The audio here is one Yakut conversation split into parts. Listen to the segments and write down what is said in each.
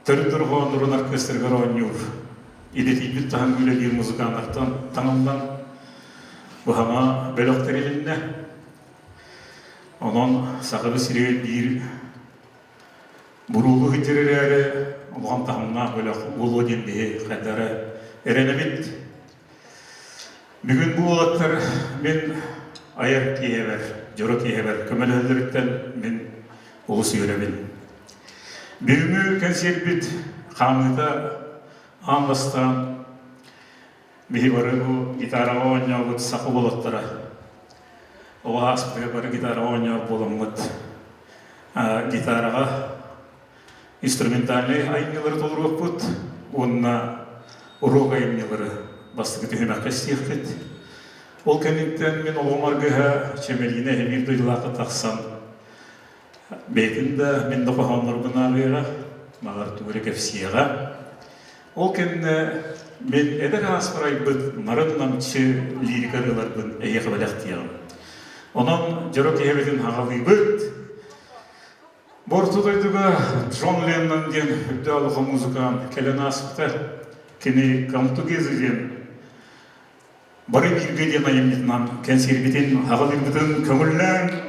Төрүт дорҕооннорун оркестрыгар оонньуур, идэтийбит таһым үлэлиир музыканнартан таҥыллан быһаҥа бөлөх тэрилиннэ. Онон Сахабыт сиригэр биир буруулуу сылдьар эрээри улахан таһымнаах бөлөх буолуо диэн биһи хайдах эрэ эрэнэбит. Бүгүн бу уолаттар мин айар киэһэбэр, дьоро киэһэбэр көмөлөһөллөрүттэн мин олус үөрэбин. Бүгүҥҥү кэнсиэрбит хаамыыта аан бастаан биһи бары бу гитараҕа оонньообут саха уолаттара оҕо ааспытыгар бары гитараҕа оонньоор буоламмыт гитараҕа инструментальнай айымньылары толоруохпут уонна уруок айымньылары бастакы түһүмэххэ истиэхпит. Ол кэнниттэн мин оҕом аргыһа Чэмэлиинэ эһэ биир дойдулаахха тахсан бэйэтин да, мин да хоһооннорбун ааҕыаҕа, баҕар тугу эрэ кэпсиэҕэ. Ол кэннэ мин эдэр ааспар айбыт нарын-намчы лирика ырыаларбын эһиэхэ бэлэхтиэҕим. Онон дьоро киһибитин аҕалыыбыт. Бу орто дойдуга Джон Леннон диэн үрдээх улахан музыкант кэлэн ааспыта. Кини Come Together диэн бары бииргэ диэн айымньытынан кэнсиэрбитин аҕалыырбытын көҥүллээн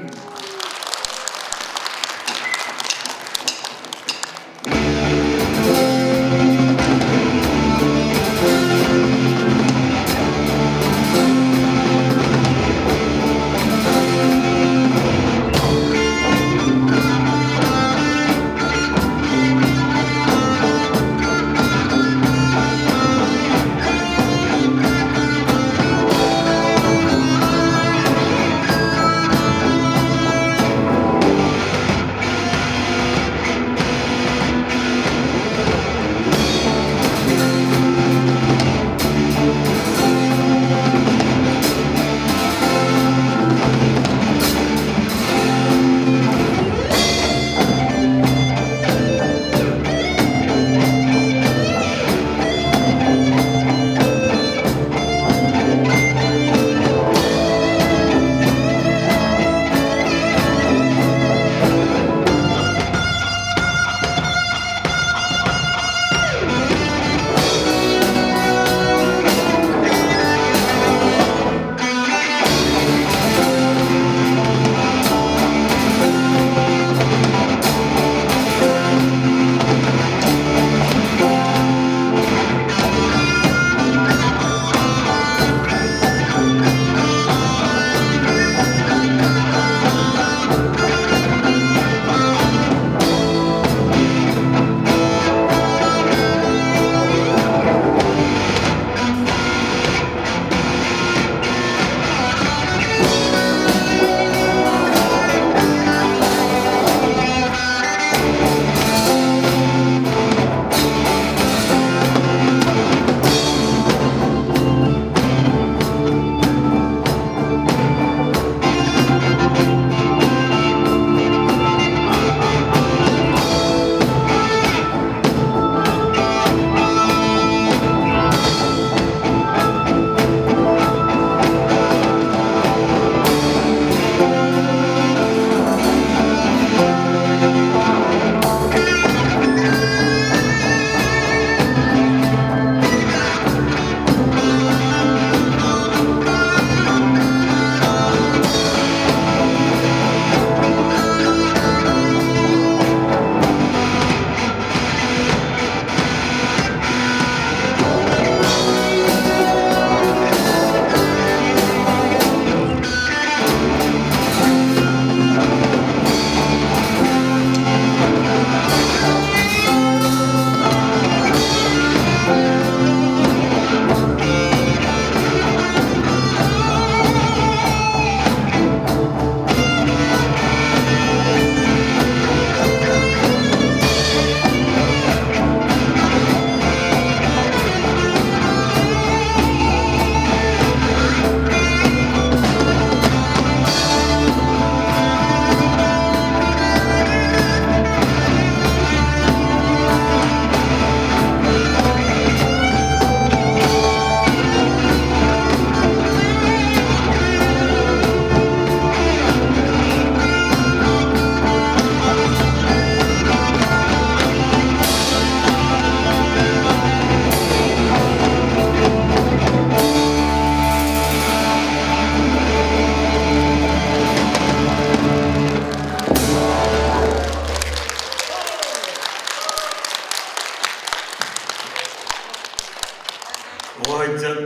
Оҕо сылдьан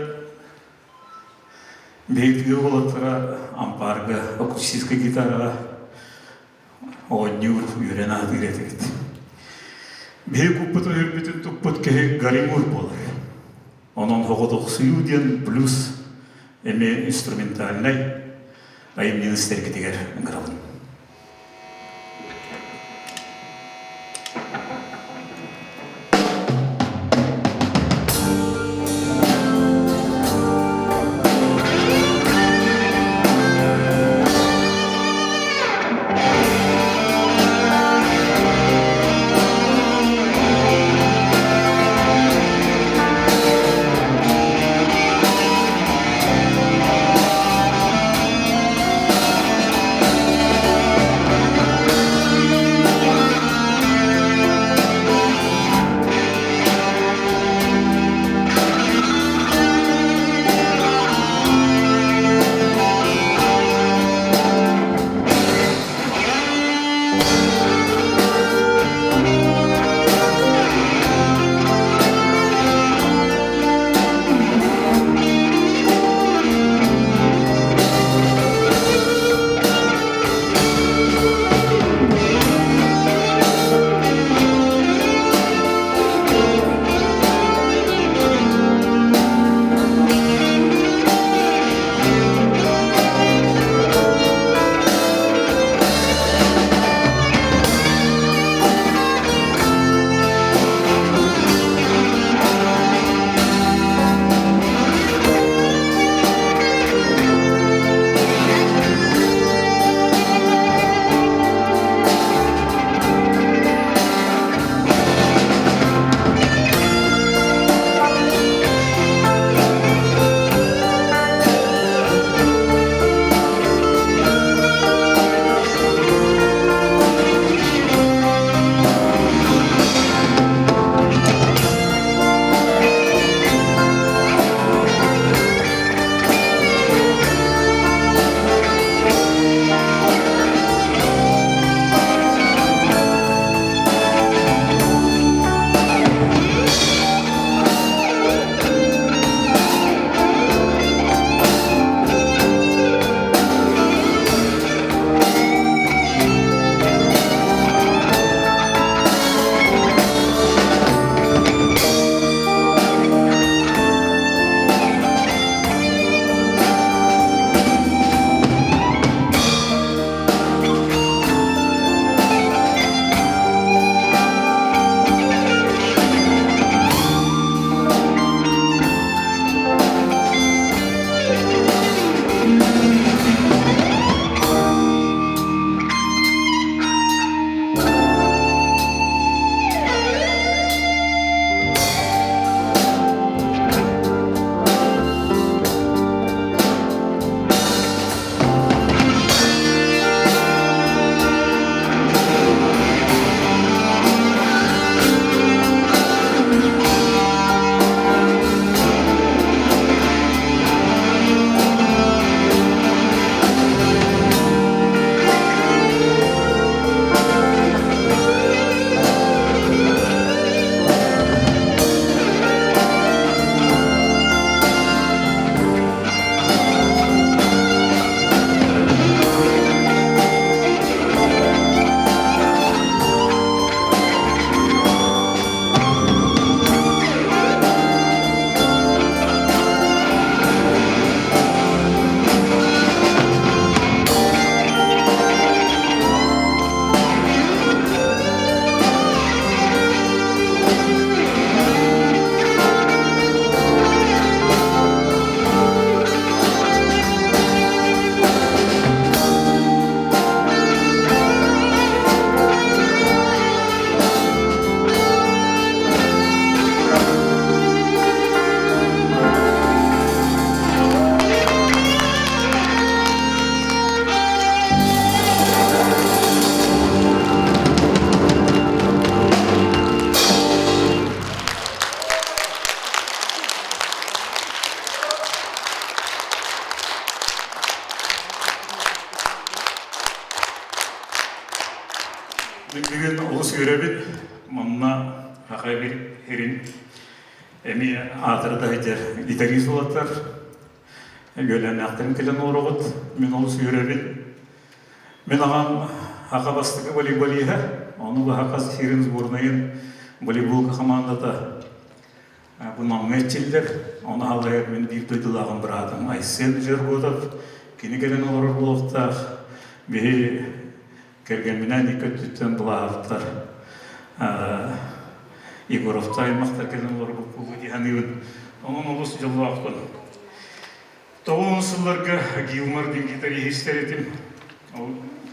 биһиги уолаттара ампаарга акустическай гитараҕа оонньуур, үөрэн аһатыыр этибит. Биһиги куппутун үрбүтүн туппут киһи Гаримур буолар. Онон Хоҕотохсуйуу диэн блюз эмиэ инструментальнай айымньыны истэргитигэр ыҥырабын. Мин бүгүн олус үөрэбин. Манна Саха сирин Эмиэ аатырда сылдьар гитарист уолаттар үөлээннээхтэрим кэлэн олороҕут. Мин олус үөрэбин. Мин аҕам Аха бастакы волейболиһа, ону баһа сирин сборнайын волейболга хамаандата бу Намҥа эрчиллэр. Ону аҕалайар мин биир дойдулааҕым быраатым Айсен Жерготов. Кини кэлэн олорор буолуохтаах. Биһи кэргэмминээн икки өттүттэн былааһыттар Егоровтар аймахтар кэлэн олорбут буолуо дии саныыбын. Онон олус дьоллоохпун. Тоҕус сылларга Гилмор диэн гитарист этим. Ол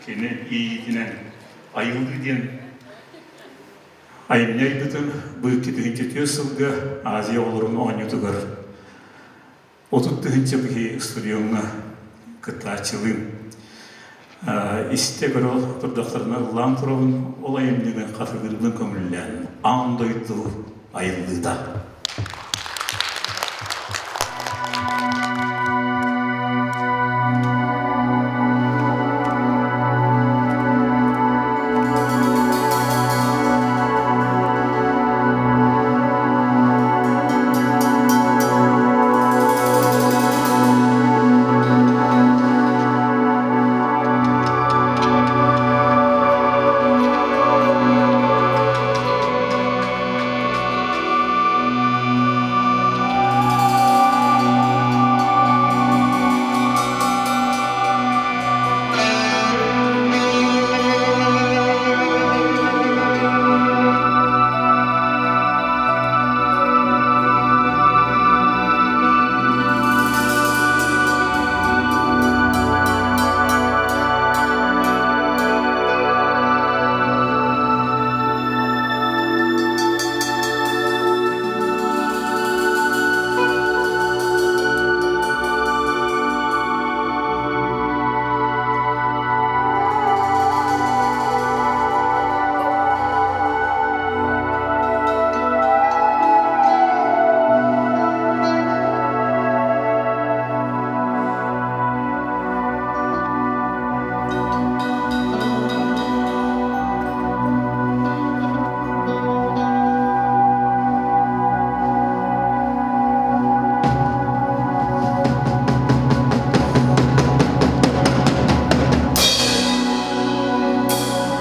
кини иитинэн Айыллыы диэн айымньы айбытын бу 2004 сылга Азия оҕолорун оонньуутугар 30 000 киһи стадиоҥҥа кыттааччылыын истэ көрө турдахтарына ыллаан турабын, ол айымньыны хатылыырбын көҥүллээн аан дойду айыллыыта.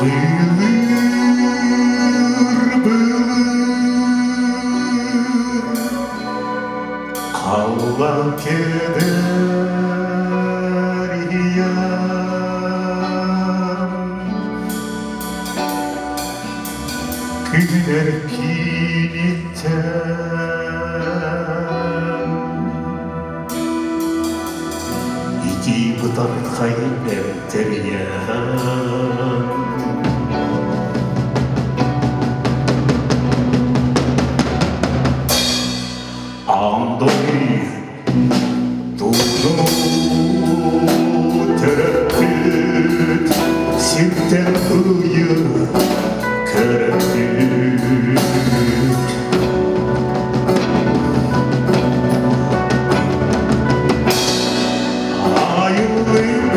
Былыр, былыр, халлан кедер Күнэр кииниттэн Итии бытархай эмтэрийэн Аан дойдуну төрөппүт сиртэн ыйы көрөппүт. Айыллыбыт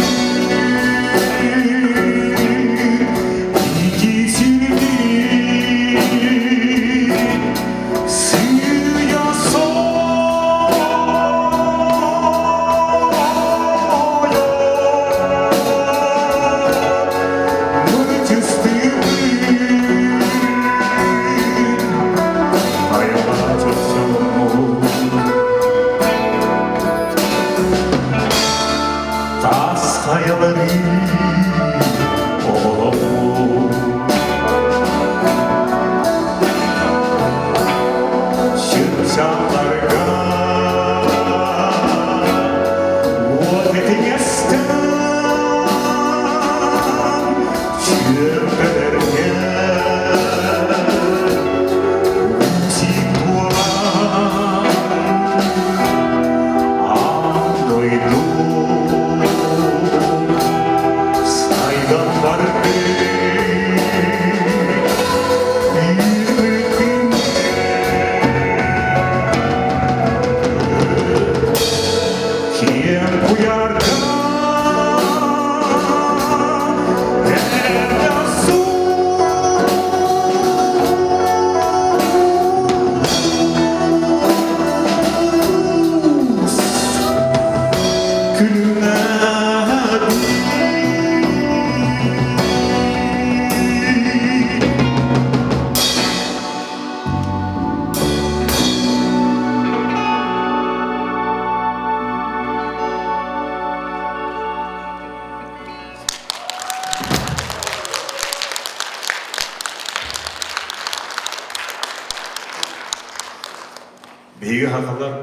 Биһиги сахалар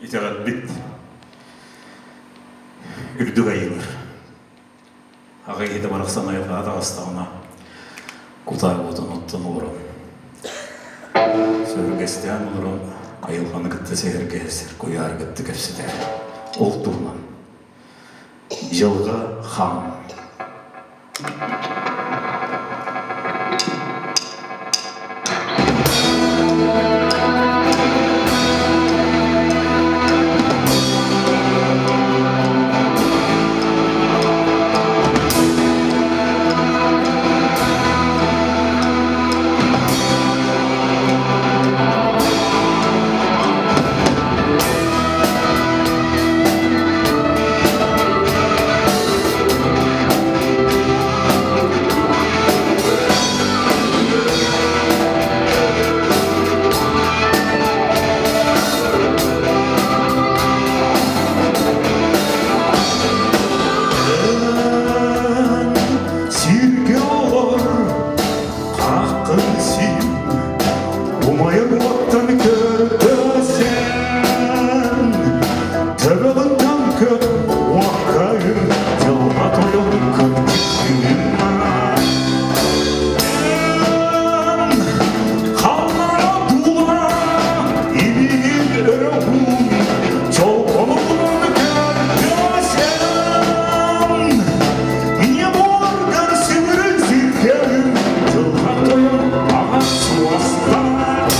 итэҕэлбит үрдүк айыылар. Аҕа киһитэ барахсан айылҕаҕа таҕыстаҕына кутаа уотун оттон олорон, сөһүргэстээн олорон айылҕаны кытта сэһэргэһэр, куйаары кытта кэпсэтэр. Ол туһунан Дьылҕа хаан. Сиргэ олор хараххын син Умайар уоттан көрдөсен Төбөҕүн көр уоккайын Дьылҕа тойон күн Халлаана туула илиигин өрө уун Чолбонун көрдөсен Ийэ буоргар сүгүрүн сиргэрин Дьылҕа тойон аҕа суостаах.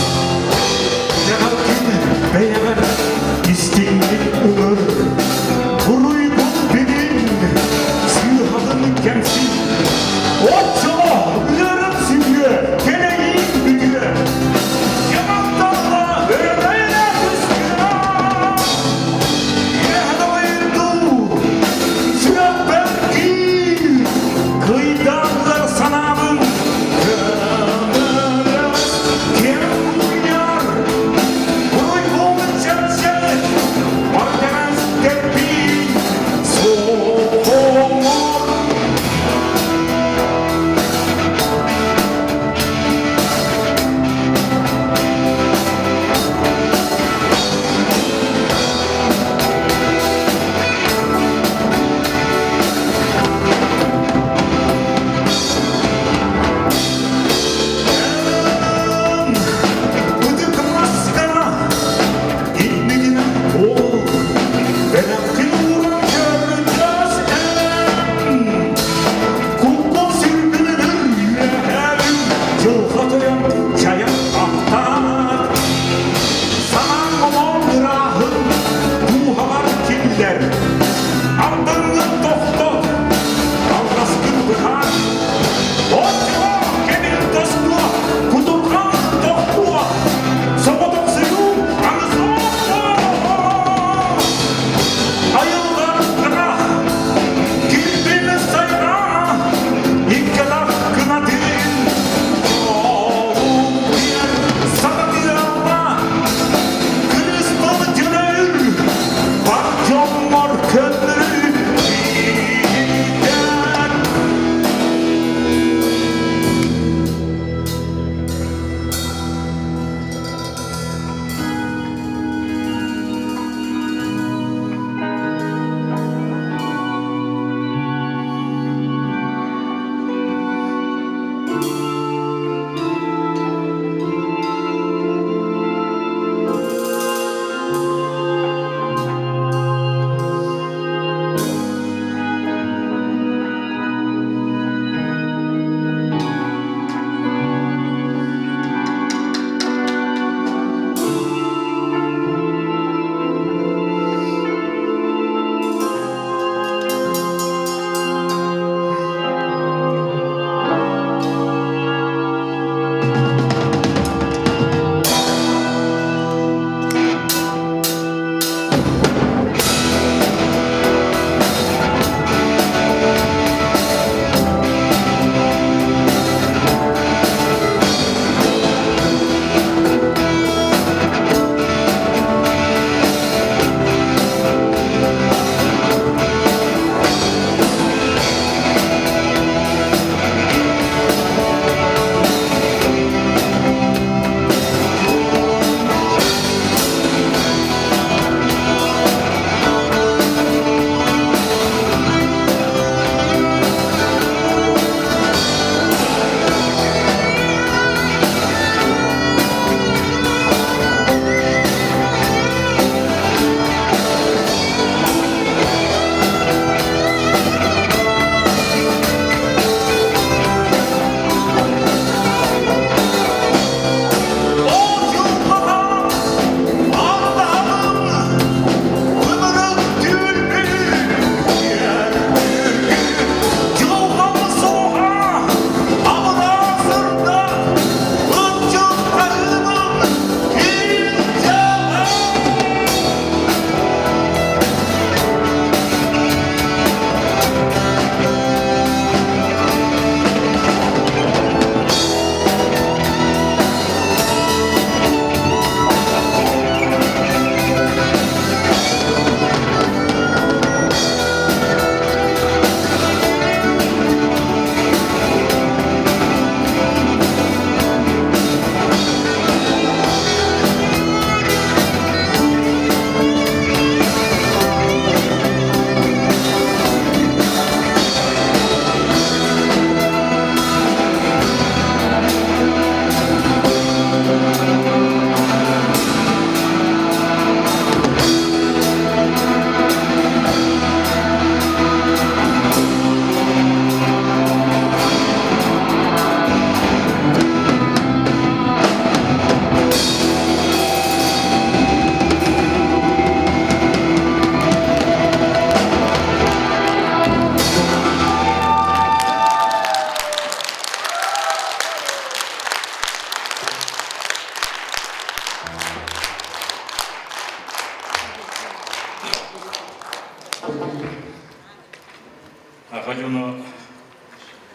дьоно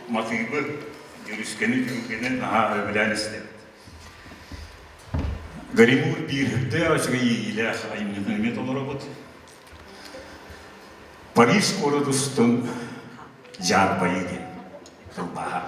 матыыбы, дьүрүскэни, түһүлгэни наһаа сөбүлээн истэбит. Горимур биир үрдээх үчүгэй иэйиилээх айымньытын эмиэ толоробут. Париж куорат устун дьаарбайыы диэн тылбааһа.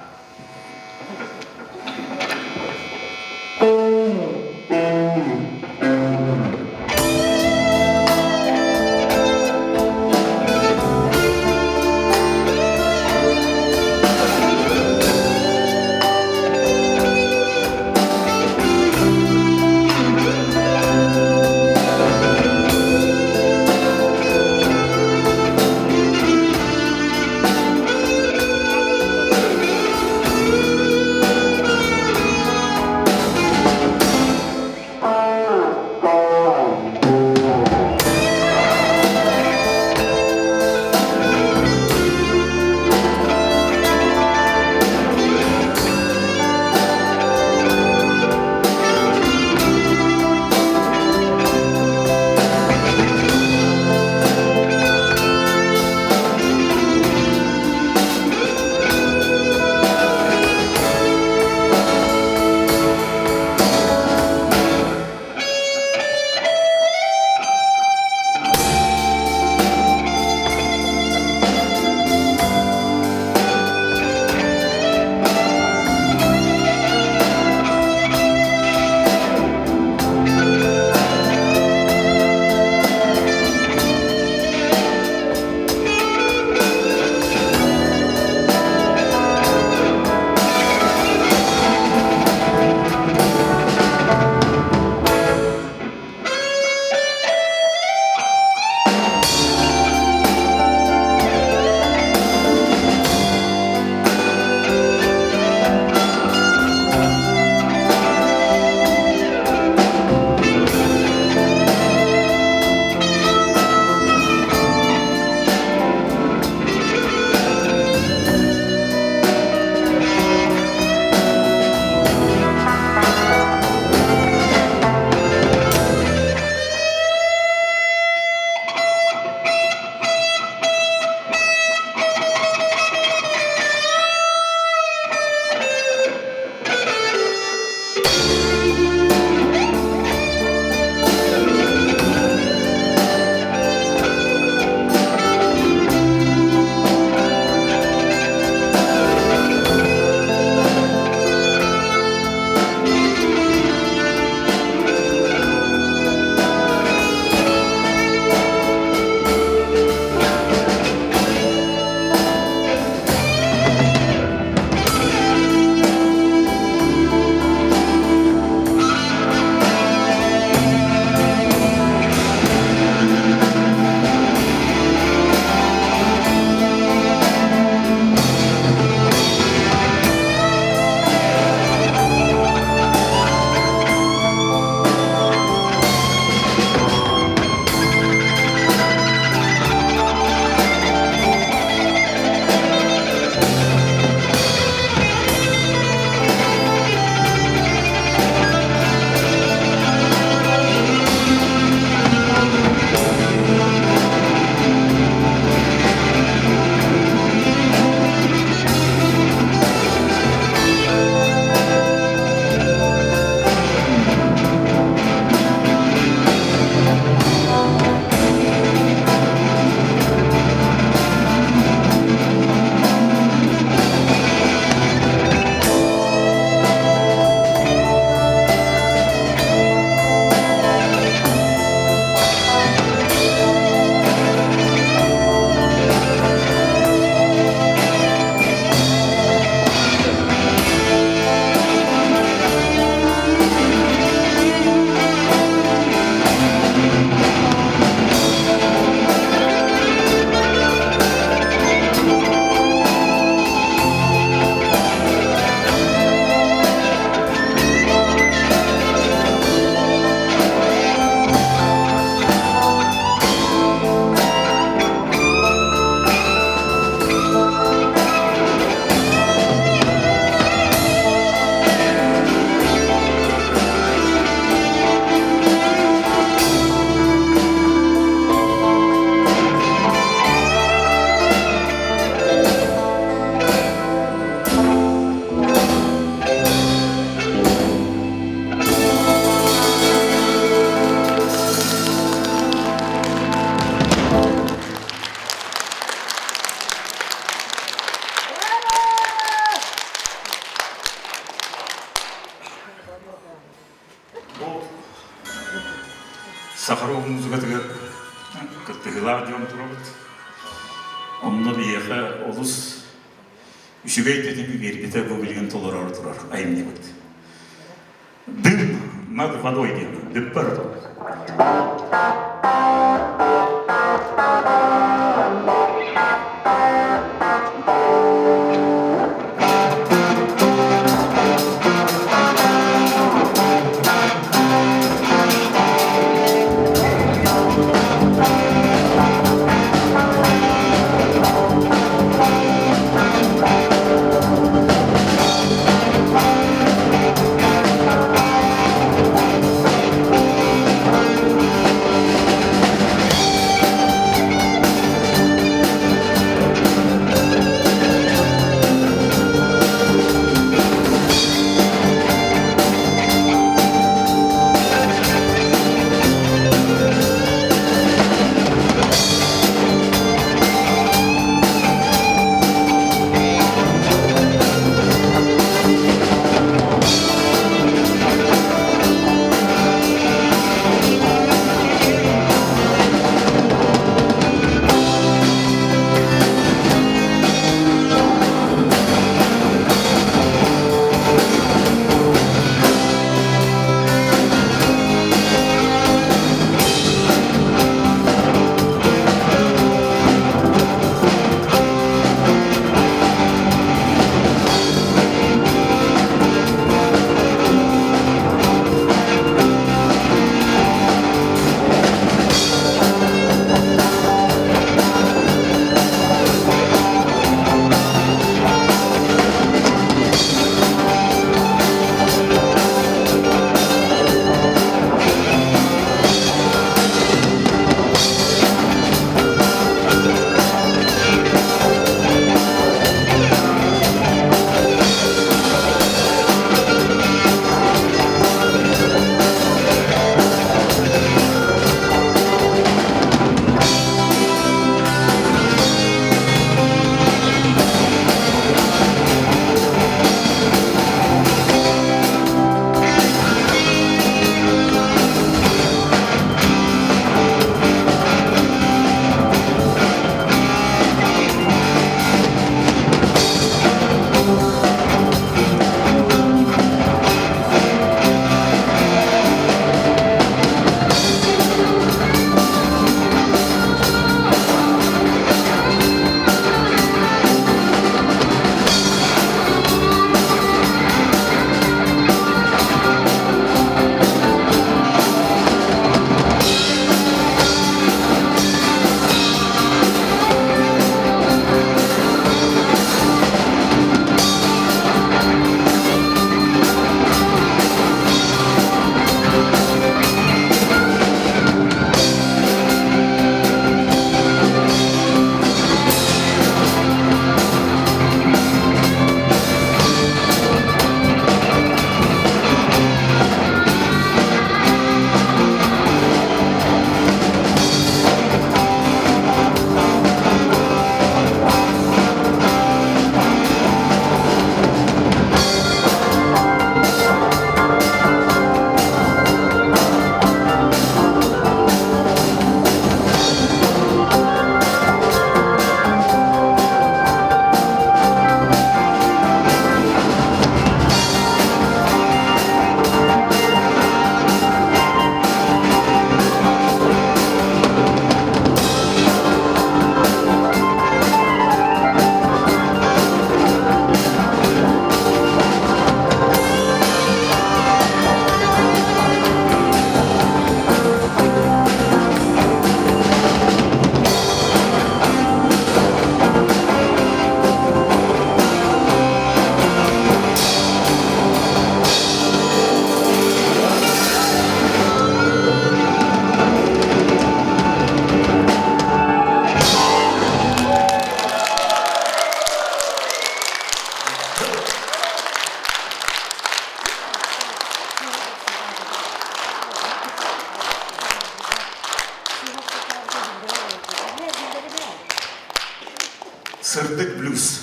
Сахаров музыкатыгар кыттыһыылаах дьон турабыт. Онно биһиэхэ олус үчүгэй тэтими биэрбитэ бу билигин толорор турар айымньыбыт. Дым над водой диэн дыппар. Сырдык блюз.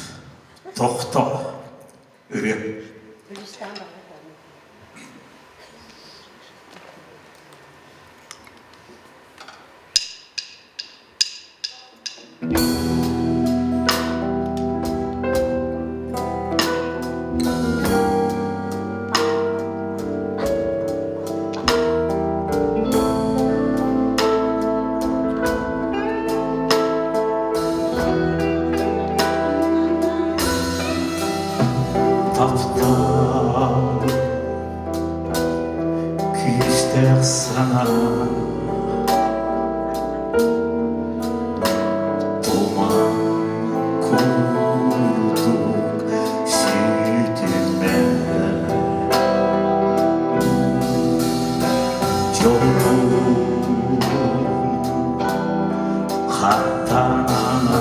Тохто. Ырыа. Таптал күүстээх санаа Туман курдук сүтүмэ Дьолум хаттанана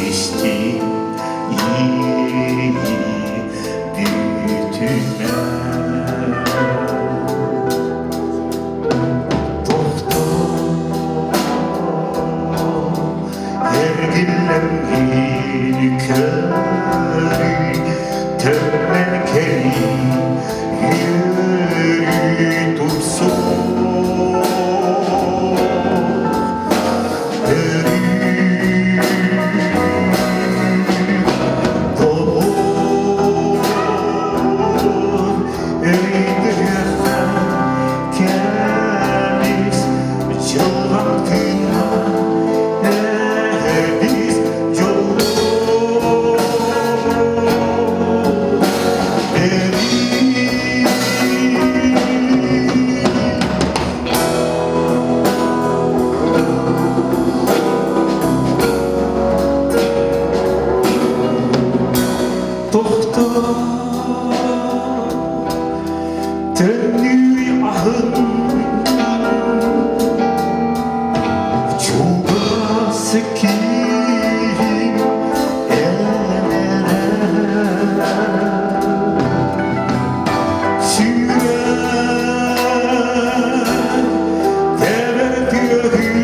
Истиҥ иэйии бүтүмэ Тохтоо, эргиллэн көрүй, төннөн кэлий, үөрүү тупсуох. Өрүү Doğur өйдүөххэ кэлис дьылҕам тыына эбис дьоллоо Эбии Тохтоо төннүй аһын чугас киһим эрэ сүрэх тэбэр тыаһын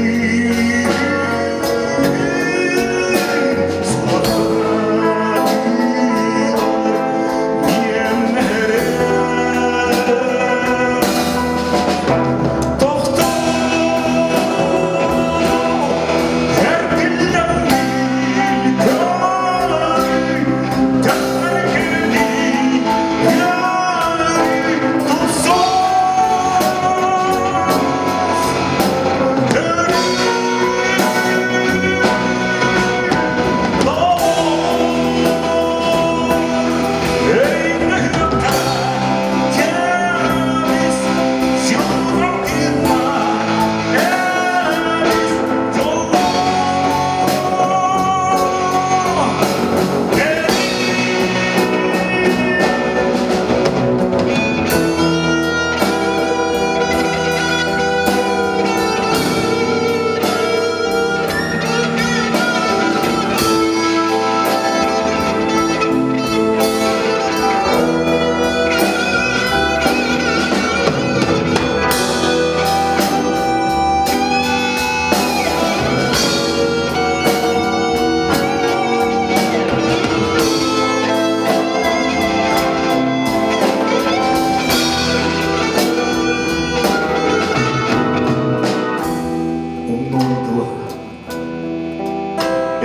Умнулдуо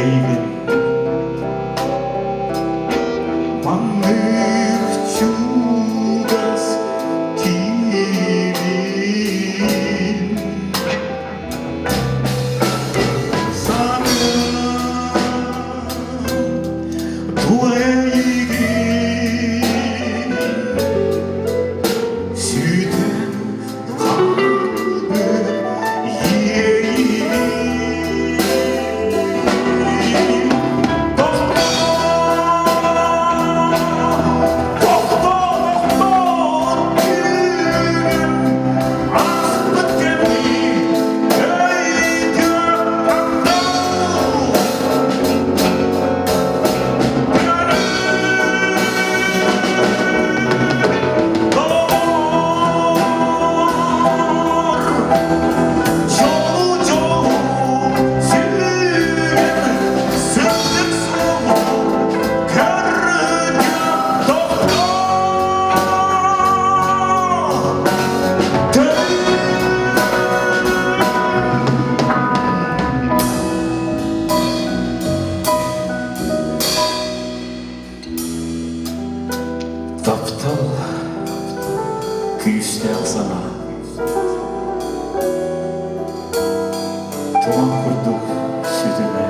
эйигин Маннык чугас киирин Санаа тула эйигин Сүтэн хаалбыт иэйиим Тохтоо! Таптал күүстээх санаа. Туман курдук сүтүмэ.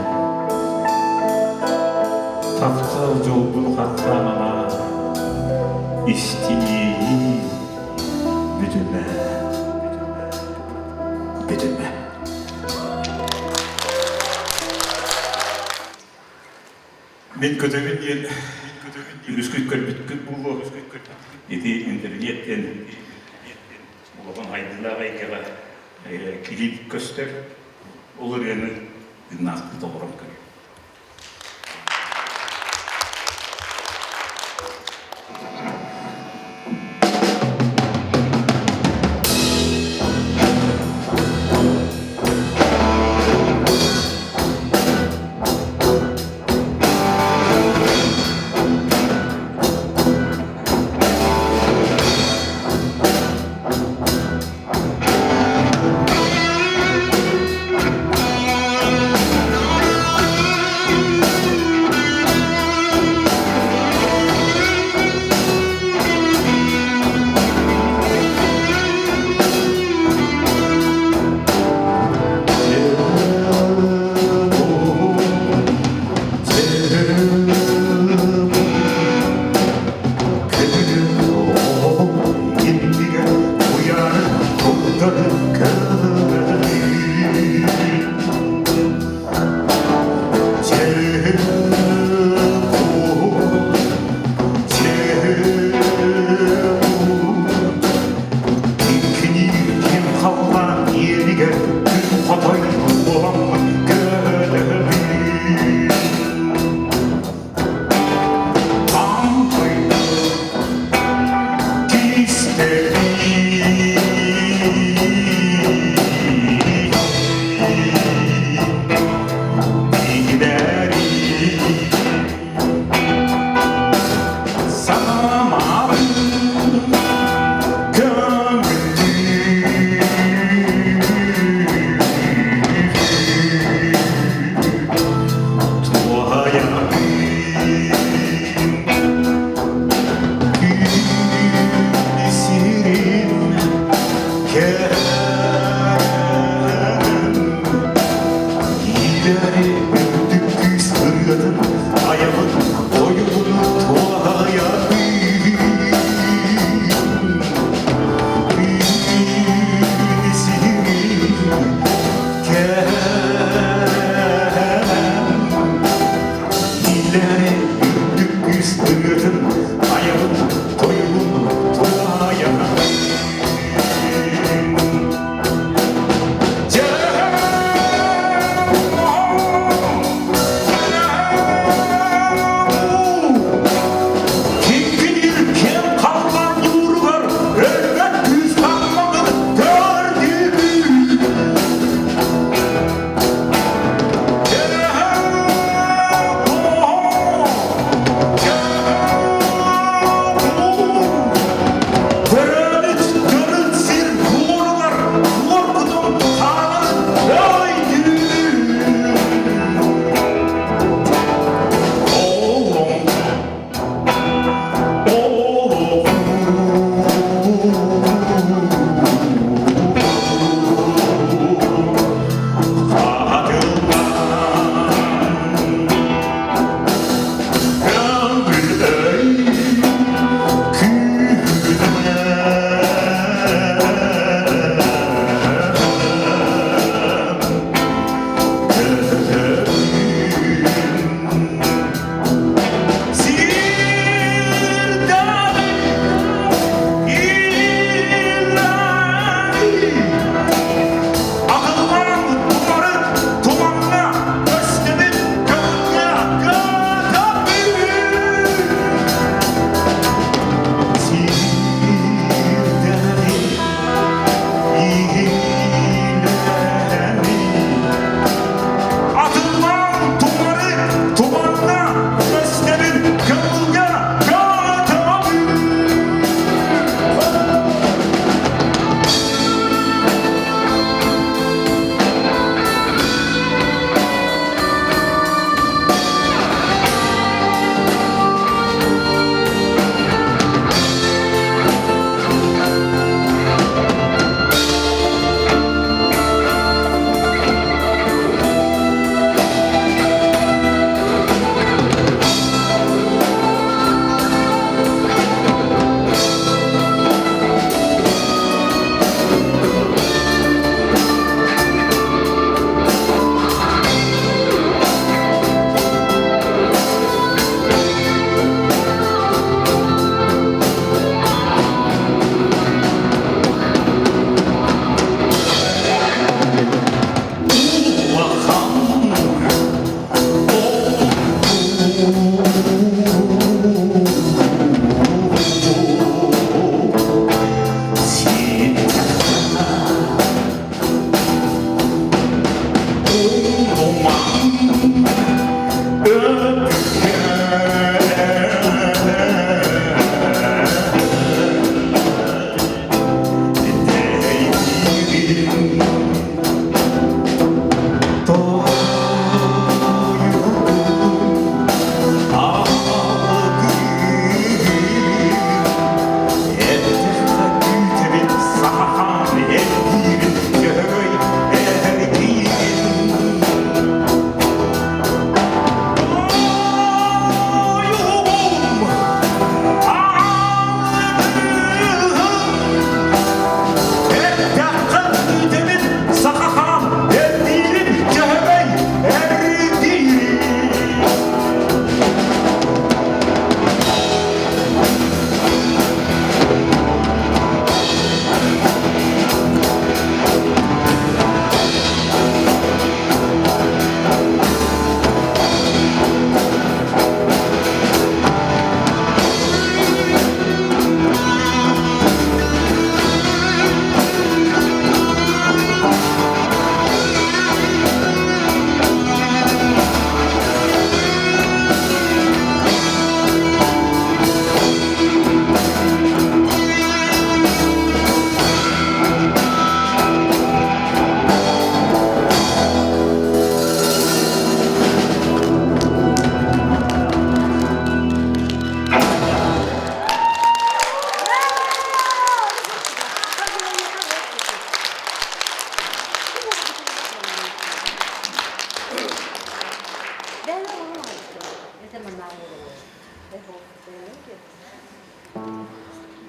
Таптал дьолбун хаттаан анаа, истиниэйии бүтүмэ, бүтүмэ. Мин көтөбүн диэн үгүскүт көрбүткүт буолуо. Ити интернеттэн улахан айдыылаах эйгэҕэ клип көстөр. Ол ырыаны тыыннаахтыы толорон көрүө.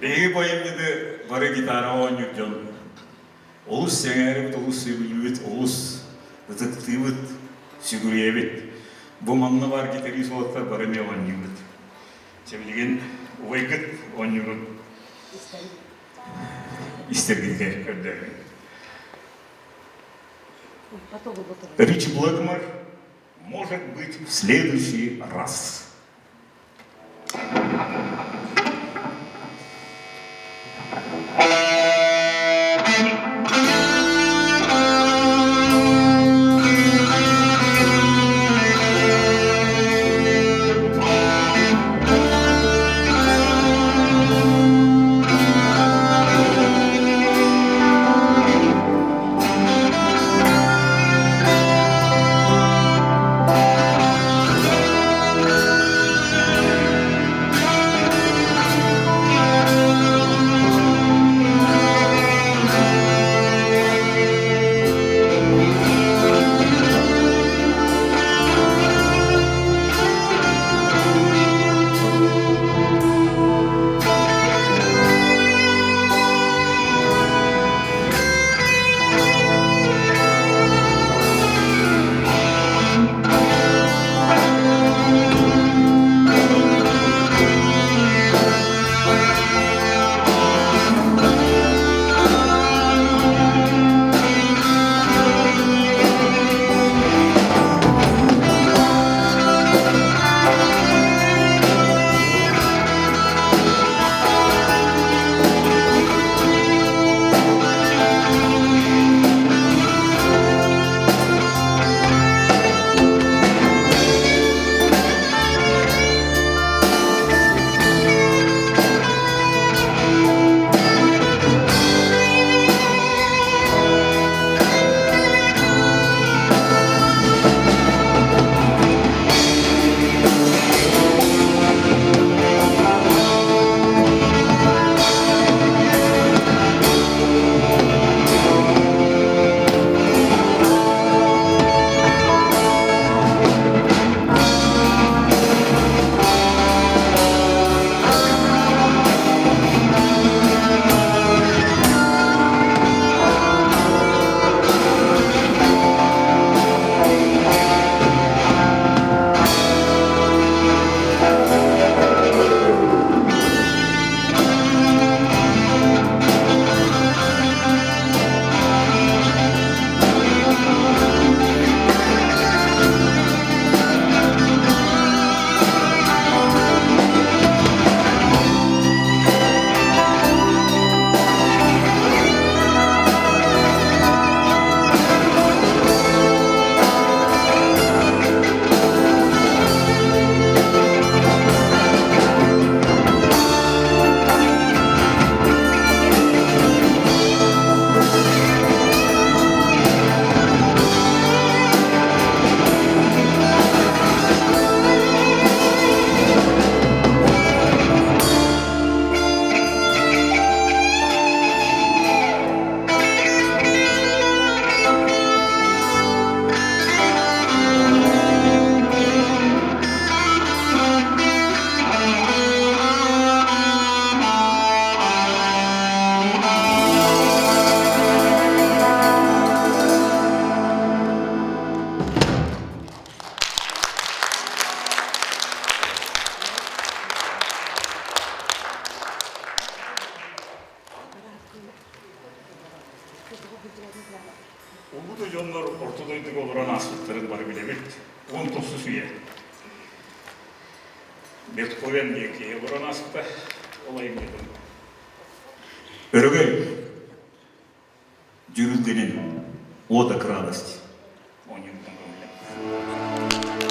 Биһиги бу айымньыны бары гитара оонньуур дьон олус сэҥээрибит, олус сөбүлүүбүт, олус ытыктыыбыт, сүгүрүйэбит. Бу манна баар гитарист уолаттар бары эмиэ оонньуубут. Чэ билигин убайгыт оонньуурун истэргитигэр көрдөһөбүн. Рич Блэкмор может быть в следующий раз. Улуу да дьоннор орто дойдуга олорон ааспыттарын бары билэбит. 19 үйэ. Бетховен диэн киһи олорон ааспыта. Ол айымньытын. Өрөгөй дьүрүлгэнин Ода к радости. Оонньуубутун көҥүллэппит.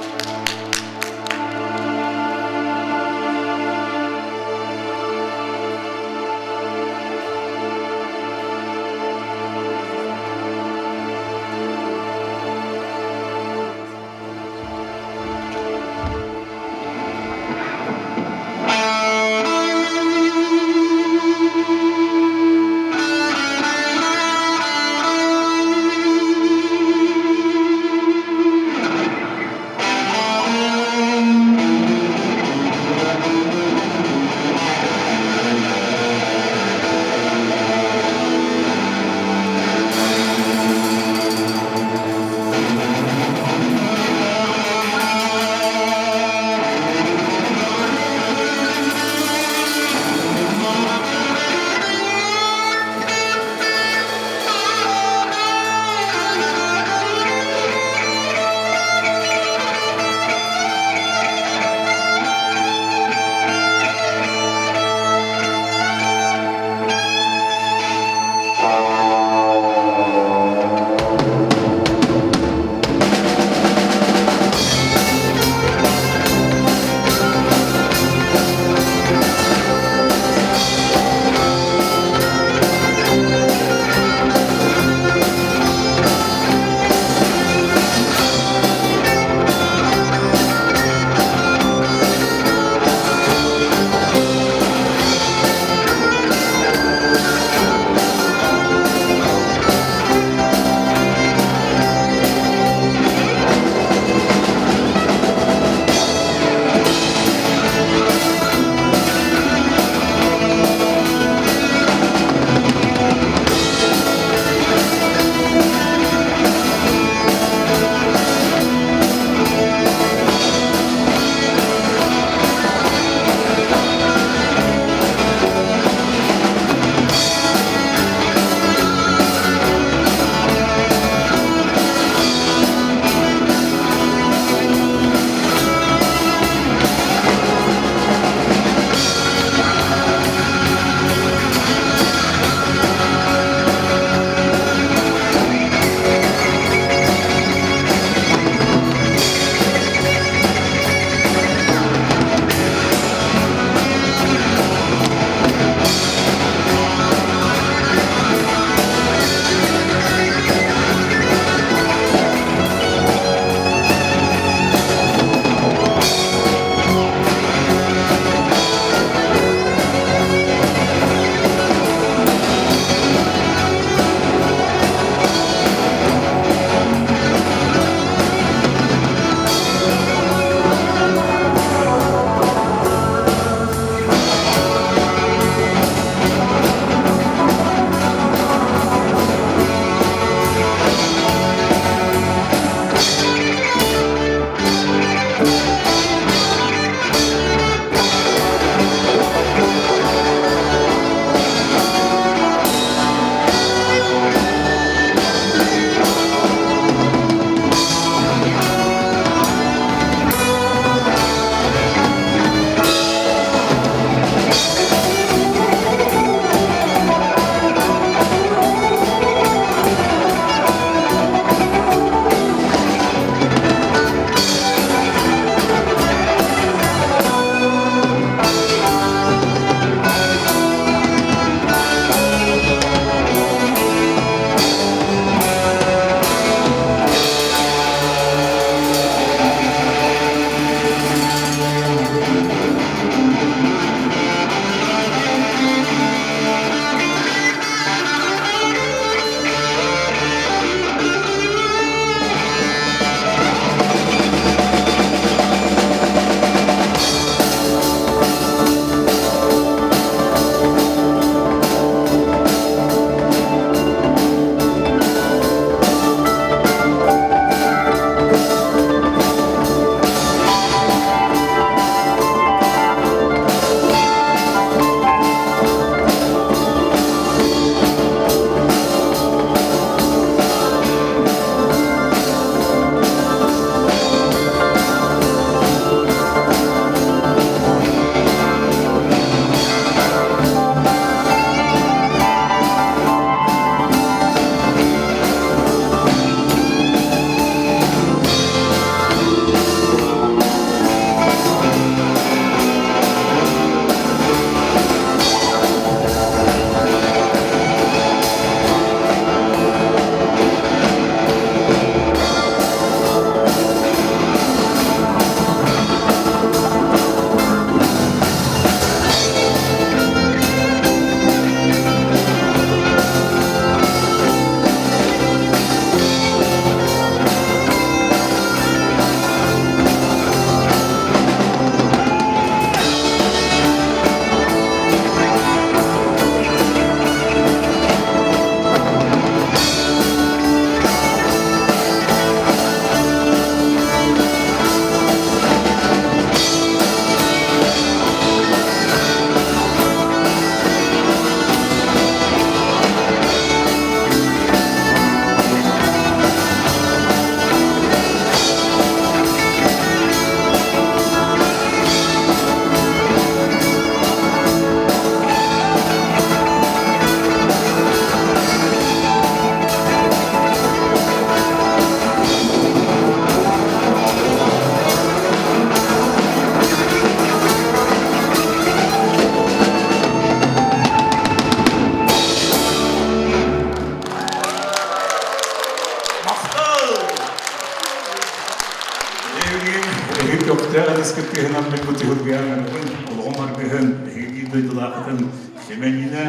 дойдулаахытын Семенина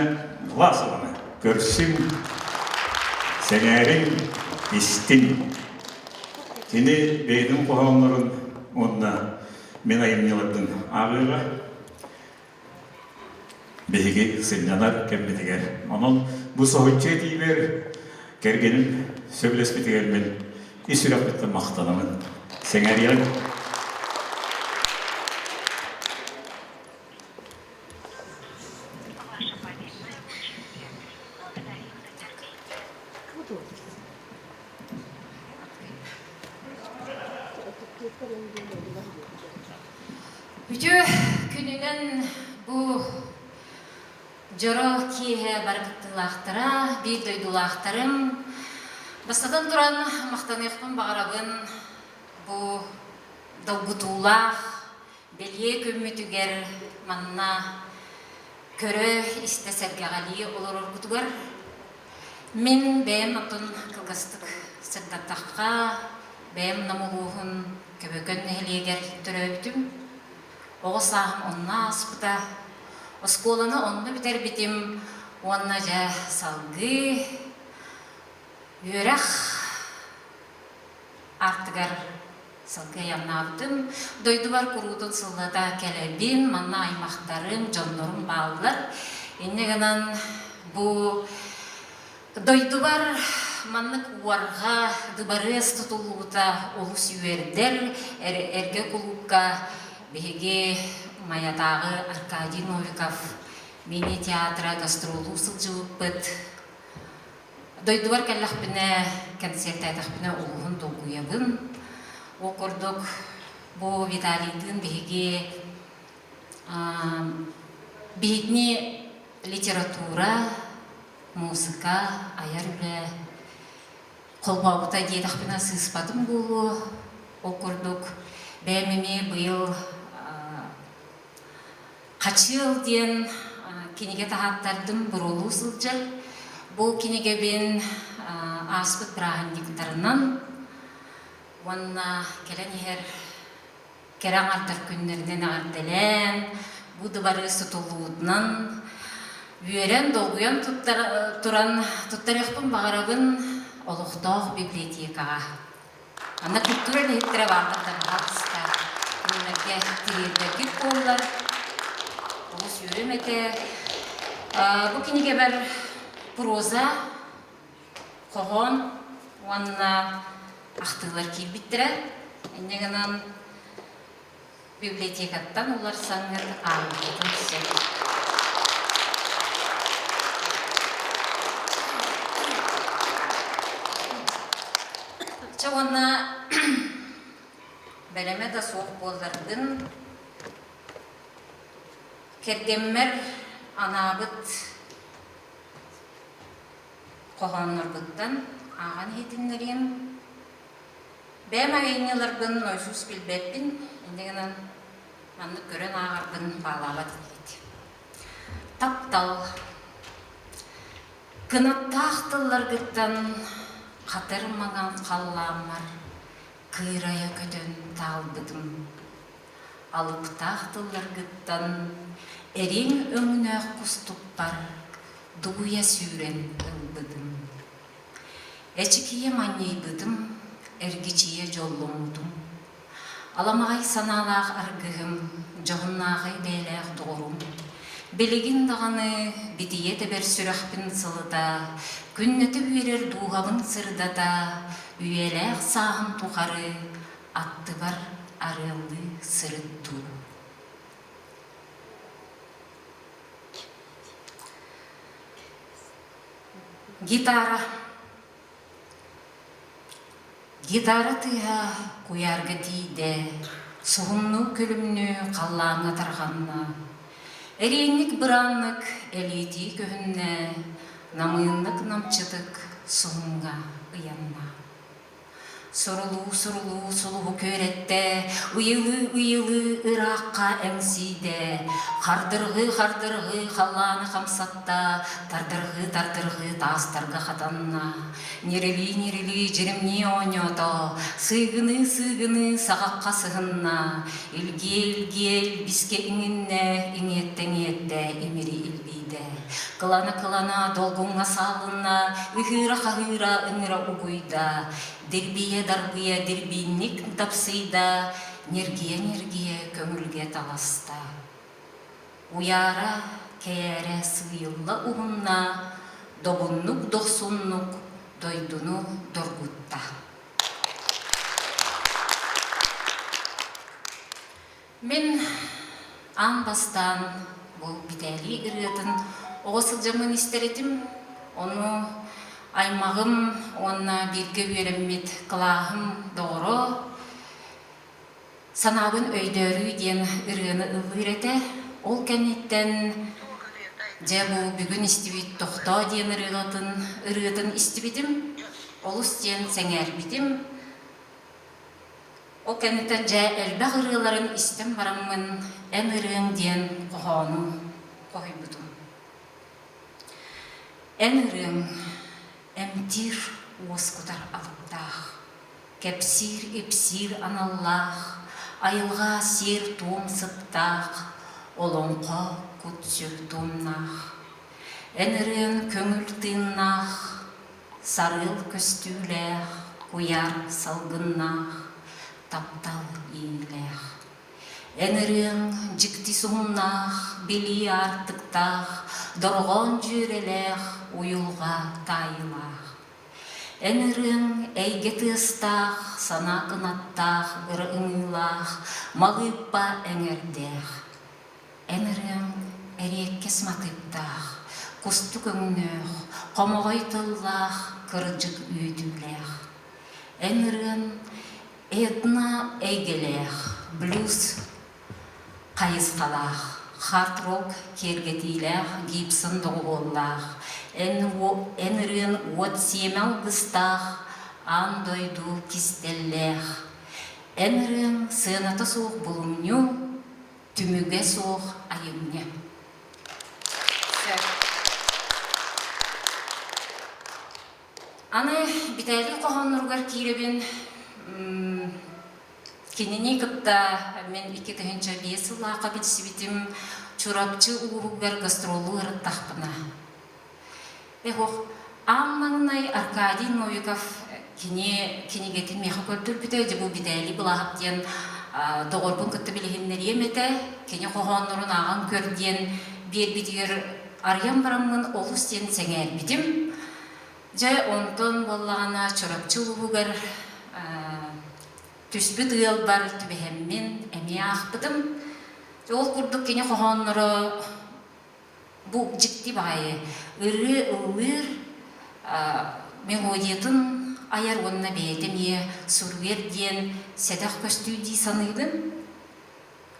Власованы көрсүҥ, сэҥээриҥ, истиҥ. Кини бэйэтин хоһооннорун уонна мин айымньыларбын ааҕыаҕа. Биһиги сынньанар кэммитигэр. Онон бу соһуччу этиибэр кэргэним сөбүлэспитигэр мин ис сүрэхпиттэн махтанабын. Сэҥээриэҕиҥ. Үтүө күнүнэн бу дьоро киэһэ бары кыттыылаахтара, биир дойдулаахтарым. Бастатан туран махтаныахпын баҕарабын бу долгутуулаах бэлиэ күммүтүгэр манна көрө-истэ сэргэҕэлии олороргутугар. Мин бэйэм оттон кылгастык сырдаттахха, бэйэм Нам улууһун Көбөкөн нэһилиэгэр төрөөбүтүм. Оҕо сааһым онно ааспыта. Оскуоланы онно бүтэрбитим уонна дьэ салгыы үөрэх аартыгар салгыы айаннаабытым. Дойдубар куруутун сыллата кэлэбин, манна аймахтарым, дьоннорум бааллар. Инньэ гынан бу дойдубар маннык уорҕа, дыбарыас тутуллубута олус үөрдэр. Эргэ кулуупка биһиги Майатааҕы Аркадий Новиков мини-театра гастролуу сылдьыбыппыт. Дойдубар кэллэхпинэ, кэнсиэртээтэхпинэ олуһун долгуйабын. Ол курдук бу Виталийдыын биһиги биһигини литература, музыка, айар үлэ холбообута диэтэхпинэ сыыспатым буолуо. Ол курдук бэйэм эмиэ быйыл Хачыал диэн кинигэ таһааттардым буруолуу сылдьар. Бу кинигэбин ааспыт бырааһынньыктарынан уонна кэлэн иһэр кэрэ аҥардар күннэринэн эҕэрдэлээн, бу дыбарыас тутуллубутунан үөрэн, долгуйан туран туттарыахпын баҕарабын олохтоох библиотекаҕа. Манна культура үлэһиттэрэ бааллар да баҕаста кинилэргэ тириэрдэргит буоллар олус үөрүм этэ. Бу кинигэбэр проза, хоһоон уонна ахтыылар киирбиттэрэ. Инньэ гынан библиотекаттан уларсаҥҥыт ааҕыаххытын сөп. Чэ уонна бэлэмэ да суох буолларгын кэргэммэр анаабыт хоһоонноргуттан ааҕан иһитиннэриэм. Бэйэм айымньыларбын нойсуус билбэппин, инньэ гынан маннык көрөн ааҕарбын баалаабат инигит. Таптал. Кынаттаах тылларгыттан хатыр маҥан халлааммар кыырайа көтөн таалбытым. Алыптаах тылларгыттан эриҥ өҥнөөх кустукпар дугуйа сүүрэн ылбытым. Эчикийэ манньыйбытым, эргичийэ дьолломмутум. Аламаҕай санаалаах аргыһым, дьоһуннааҕай бэйэлээх доҕорум. Билигин даҕаны битийэ тэбэр сүрэхпин сылыта, күннэтэ үөрэр дууһабын сырдата, үйэлээх сааһым тухары аттыбар арыаллыы сырыт дуу. Гитара. Гитара тыаһа куйаарга тиийдэ, суһумнуу күлүмнүү халлааҥҥа тарҕанна. Эриэнник бырааннык элиэтии көһүннэ, намыыннык намчытык суһумҥа ыйанна. Сурулуу-сурулуу сулуһу күөрэттэ, ыйылыы-ыйылыы ыраахха эҥсийдэ, хардырҕыы-хардырҕыы халлааны хамсатта, тардырҕыы-тардырҕыы таастарга хатанна, ньирилии-ньирилии дьиримнии оонньоото, сыыгыныы-сыыгыныы саҕахха сыһынна, илгиэ-илгиэ илбискэ иҥиннэ, иҥиэттэ-иҥиэттэ имири илбийдэ, кылана-кылана долгуҥҥа саалынна, ыһыыра-хаһыыра ыҥыра угуйда, Дирбийэ-дарбыйа дирбиинник дапсыйда, ньиргийэ-ньиргийэ көҥүлгэ таҕыста. Уйаара, кэйээрэ сыыйылла уһунна, добуннук-дохсуннук дойдуну доргутта. Мин аан бастаан бу Битээлий ырыатын оҕо сылдьаммын истэр этим. Ону аймаҕым уонна бииргэ үөрэммит кылааһым доҕоро «Санаабын өйдөөрүү» диэн ырыаны ыллыыр этэ. Ол кэнниттэн дьэ бу бүгүн истибит «Тохтоо» диэн ырыатын, ырыатын истибитим. Олус диэн сэҥээрбитим. Ол кэнниттэн дьэ элбэх ырыаларын истэн бараммын «Эн ырыаҥ» диэн хоһоону хоһуйбутум. Эн ырыаҥ эмтиир уоскутар алыптаах, кэпсиир-ипсиир аналлаах, айылҕа сиэр-туом сыттаах, олоҥхо кут-сүр туомнаах. Эн ырыаҥ көҥүл тыыннаах, Сарыал көстүүлээх, куйаар салгыннаах, таптал иилээх. Эн ырыаҥ дьикти суһумнаах, билии аартыктаах, дорҕоон дьүөрэлээх, уйулҕа таайыылаах. Эн ырыаҥ эйгэ тыастаах, санаа кынаттаах, ыра ымыылаах, малыыппа эҥэрдээх. Эн ырыаҥ эриэккэс матыыптаах, кустук өҥнөөх, хомоҕой тыллаах, кырдьык үөтүүлээх. Эн ырыаҥ этно эйгэлээх, блюз хайысхалаах, хард-рок киэргэтиилээх Гибсон доҕуһуоллаах, эн, эн ырыаҥ уот сиэмэ алгыстаах, аан дойду кистэллээх. Эн ырыаҥ сыаната суох булумньу, түмүгэ суох айымньы. Аны Битээлий хоһоонноругар киирэбин. Кинини кытта мин 2005 сыллаахха билсибитим Чурапчы улууһугар гастроллуу ырыттахпына. Эх, аан маҥнай Аркадий Новиков кини кинигэтин миэхэ көрдөрбүтэ, дьэ бу Битээлий Былаһап диэн доҕорбун кытта билиһиннэриэм этэ, кини хоһооннорун ааҕан көр диэн биэрбитигэр арыйан бараммын олус диэн сэҥээрбитим. Дьэ, онтон буоллаҕына Чурапчы улууһугар түспүт ыалбар түбэһэммин эмиэ аахпытым. Ол курдук кини хоһоонноро Бу дьикти баҕайы ырыа ыллыыр мелодиятын айар уонна бэйэтэ эмиэ суруйар диэн сэдэх көстүү дии саныыбын.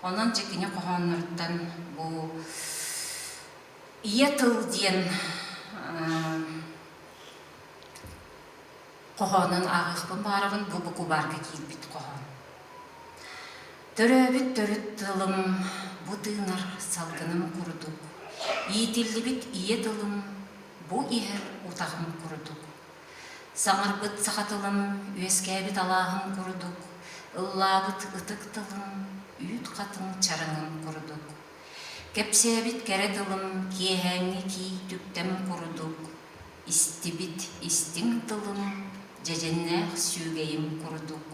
Онон дьэ кини хоһоонноруттан бу ийэ тыл диэн хоһоонун ааҕыахпын баҕарабын, бу букубаарга киирбит хоһоон. Төрөөбүт төрүт тылым бу тыынар салгыным курдук, иитиллибит ийэ тылым бу иһэр утаҕым курдук. Саҥарбыт саха тылым үөскээбит алааһым курдук, ыллаабыт ытык тылым үүт хатыҥ чараҥым курдук. Кэпсээбит кэрэ тылым киэһээҥҥи кии түптэм курдук, Истибит истиҥ тылым, дьэдьэннээх сүөгэйим курдук,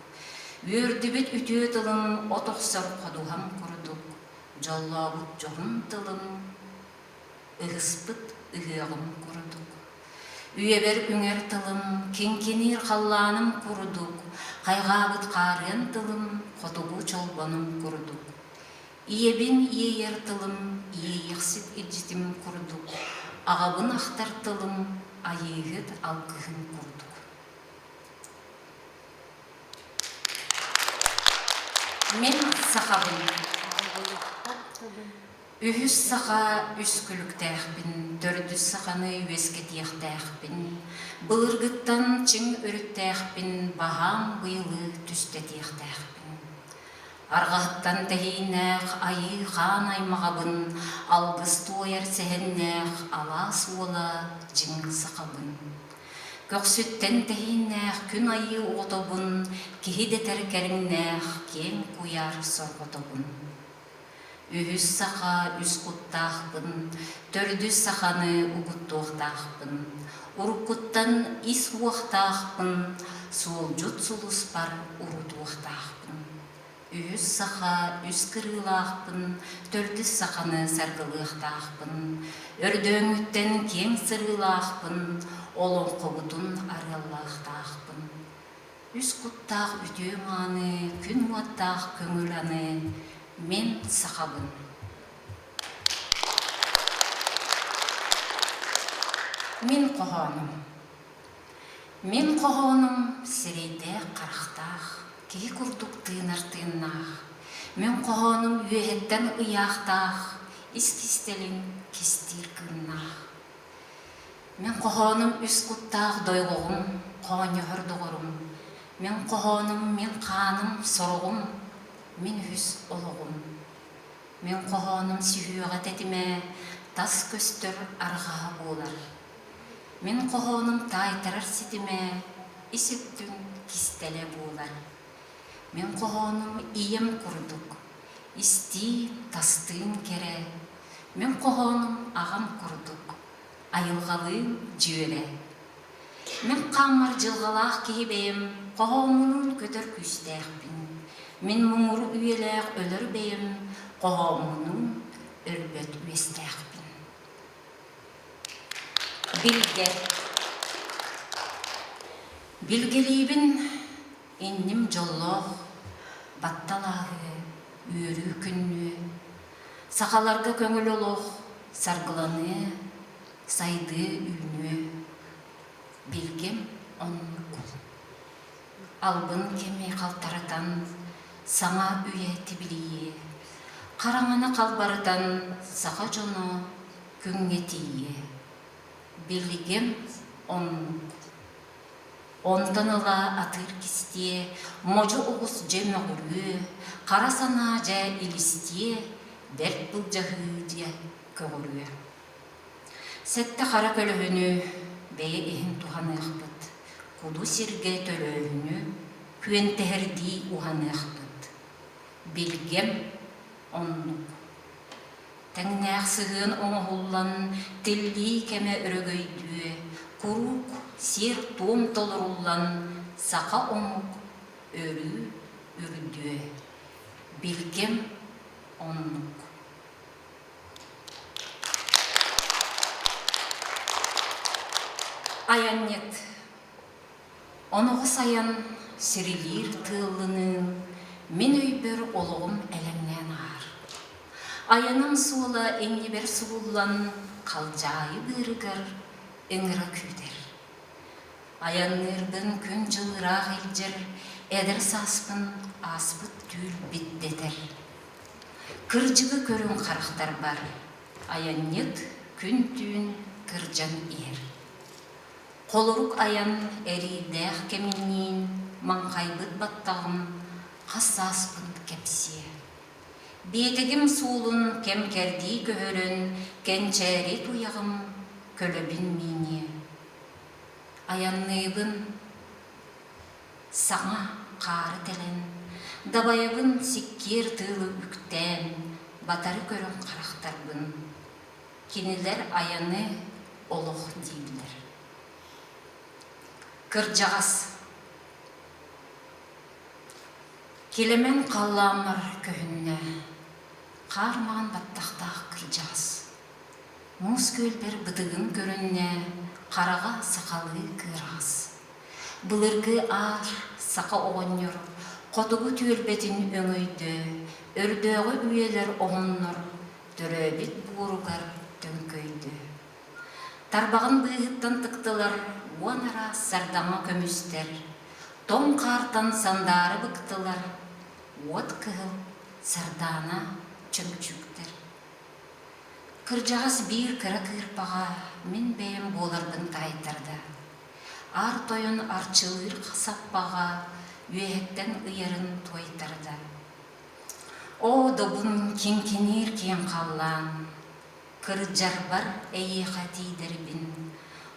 Үөрдүбүт үтүө тылым от охсор ходуһам курдук, Дьоллообут дьоһун тылым, ыһыспыт ыһыаҕым курдук. Үйэбэр үҥэр тылым, киҥкиниир халлааным курдук, Хайҕаабыт хаарыан тылым, хотугу чолбонум курдук. Ийэбин иэйэр тылым, иэйиэхсит илдьитим курдук, аҕабын ахтар тылым, айыыһыт алгыһым курдук. Мин сахабын. Үһүс саха үс күлүктээхпин, төрдүс саханы үөскэтиэхтээхпин, былыргыттан чиҥ өрүттээхпин, баһаам быйылы түстэтиэхтээхпин. Арҕаһыттан тэһииннээх айыы хаан аймаҕабын, алгыс туойар сэһэннээх алаас уола дьиҥ сахабын. Көхсүттэн тэһииннээх күн айыы оҕотобун, киһи дэтэр кэриҥнээх киэҥ куйаар сорҕотобун. Үһүс саха үс куттаахпын, төрдүс саханы угуттуохтаахпын, уруккуттан ис уохтаахпын, суолдьут сулуспар урутуохтаахпын. Үһүс саха үс кырыылаахпын, төрдүс саханы саргылыахтаахпын, өрдөөҥҥүттэн киэҥ сырыылаахпын, олоҥхобутун арыаллаахтаахпын. Үс куттаах үтүө мааны, күн уоттаах көҥүл аны, мин сахабын. Мин хоһоонум. Мин хоһоонум сирэйдээх-харахтаах, киһи курдук тыынар тыыннаах. Мин хоһоонум үөһэттэн ыйаахтаах, ис кистэлин кистиир кыымнаах. Мин хоһоонум үс куттаах дойҕоҕум, хоонньоһор доҕорум. Мин хоһоонум, мин хааным, сороҕум, мин үһүс олоҕум. Мин хоһоонум сүһүөҕэ тэтимэ тас көстөр арҕаһа буолар. Мин хоһоонум таайтарар ситимэ ис өттүн кистэлэ буолар. Мин хоһоонум ийэм курдук, истиин, тастыын кэрэ, Мин хоһоонум аҕам курдук, айылҕалыын дьүөрэ. Мин хааммар дьылҕалаах киһи бэйэм хоһооммунуун көтөр күүстээхпин. Мин муҥур үйэлээх өлөр бэйэм хоһооммунуун өлбөт үөстээхпин. Билгэ. Билгэлиибин инним дьоллоох, баттал ааһыы, үөрүү күннүө, Сахаларга көҥүл олох, саргыланыы, сайдыы үүнүө. Билгим оннук. Албын кэми халтарытан, саҥа үйэ тибилийиэ. Хараҥаны халбарытан, саха дьоно күҥҥэ тиийиэ. Билигим оннук. Онтон ыла атыыр кистиэ, модьу оҕус дьэ мөҕүрүө, хара санаа дьэ илистиэ, бэрт былдьаһыы дьэ көҕүрүө. Сэттэ хара көлөһүнү бэйэ иһин туһаныахпыт, куду сиргэ төлөөһүнү күөнтэһэрдии уһаныахпыт. Билгэм оннук. Тэҥнээх сыһыан оҥоһуллан, тиллии кэмэ өрөгөйдүө, куруук сиэр-туом толоруллан, саха омук өрүү үрдүө. Билгэм оннук. Айанньыт Оноҕос айан сирилиир тыаллыныын мин өйбөр олоҕум элэҥнээн ааһар. Айаным суола иннибэр субуллан халдьаайы быарыгар ыҥыра күүтэр. Айанныырбын күн-дьыл ыраах илдьэр, эдэр сааспын ааспыт түүл биттэтэр. Кырдьыгы көрүҥ харахтарбар, айанньыт күн-түүн кырдьан иһэр. Холорук айан эриирдээх кэминниин маҥхайбыт баттаҕым хас сааспын кэпсиэ. Биэтэгим суолун кэм-кэрдии көһөрөн кэнчээри туйаҕым көлөбүн мииниэ. Айанныыбын саҥа хаары тэлэн, дабайабын сиккиэр тыалы үктээн, батары көрөн харахтарбын Кинилэр айаны олох дииллэр. Кырдьаҕас Килэмэн халлааммар көһүннэ, хаар маҕан баттахтаах кырдьаҕас. Муус күөлбэр бытыгын көрүннэ, хараҕа сахалыы кыараҕас. Былыргы аар саха оҕонньор хотугу түөлбэтин өҥөйдө, өрдөөҕү үйэлэр оһоннор төрөөбүт буоругар төҥкөйдө. Тарбаҕын быыһыттан тыктылар уон араас сардаҥа көмүстэр, тоҥ хаартан сандаара быктылар, уот кыһыл сардаана чөмчүүктэр. Кырдьаҕас биир кыра кыырпаҕа мин бэйэм буоларбын таайтарда. Аар тойон арчылыыр саппаҕа үөһэттэн ыйарын туойтарда. Оо, добун киҥкиниир киэҥ халлаан, кырдьарбар эйиэхэ тиийдэрбин,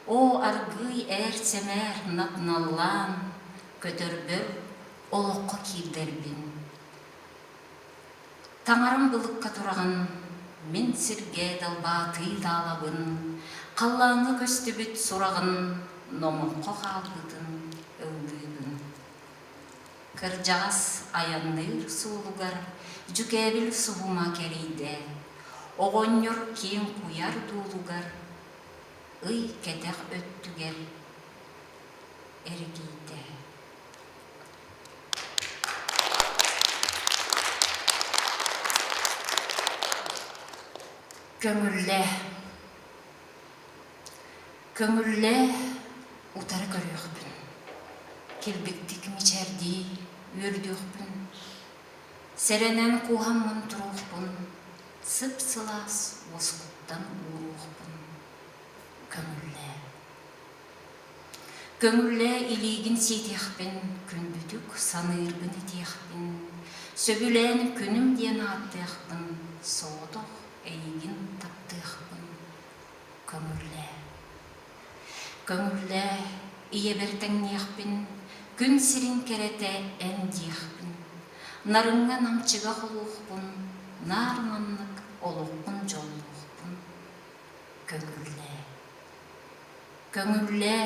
Оо, аргыый ээр-сэмээр нап-наллаан, көтөрбөр олоххо киирдэрбин. Таҥарам былыкка тураҕын, мин сиргэ далбаатыы таалабын, халлааҥҥа көстүбүт сураҕын номоххо хаалбытын ыллыыбын. Кырдьаҕас айанныыр суолугар дьүкээбил суһума кэрийдэ, оҕонньор киэҥ куйаар дуолугар ый кэтэх өттүгэр эргийдэ. Көҥүллээ Көҥүллээ утары көрүөхпүн, килбиктик мичээрдии үөрдүөхпүн, сэрэнэн кууһаммын туруохпун, сып-сылаас уоскуттан ууруохпун көҥүллээ. Көҥүллээ илиигин сиэтиэхпин, күндүтүк саныыргын этиэхпин, сөбүлээн күнүм диэн ааттыахпын, соҕотох эйигин таптыахпын көҥүллээ. Көҥүллээ, ийэбэр тэҥниэхпин, күн сирин кэрэтэ эн диэхпин, нарыҥҥа намчыга холуохпун, наар маннык олохпун дьоллуохпун көҥүллээ. Көҥүллээ,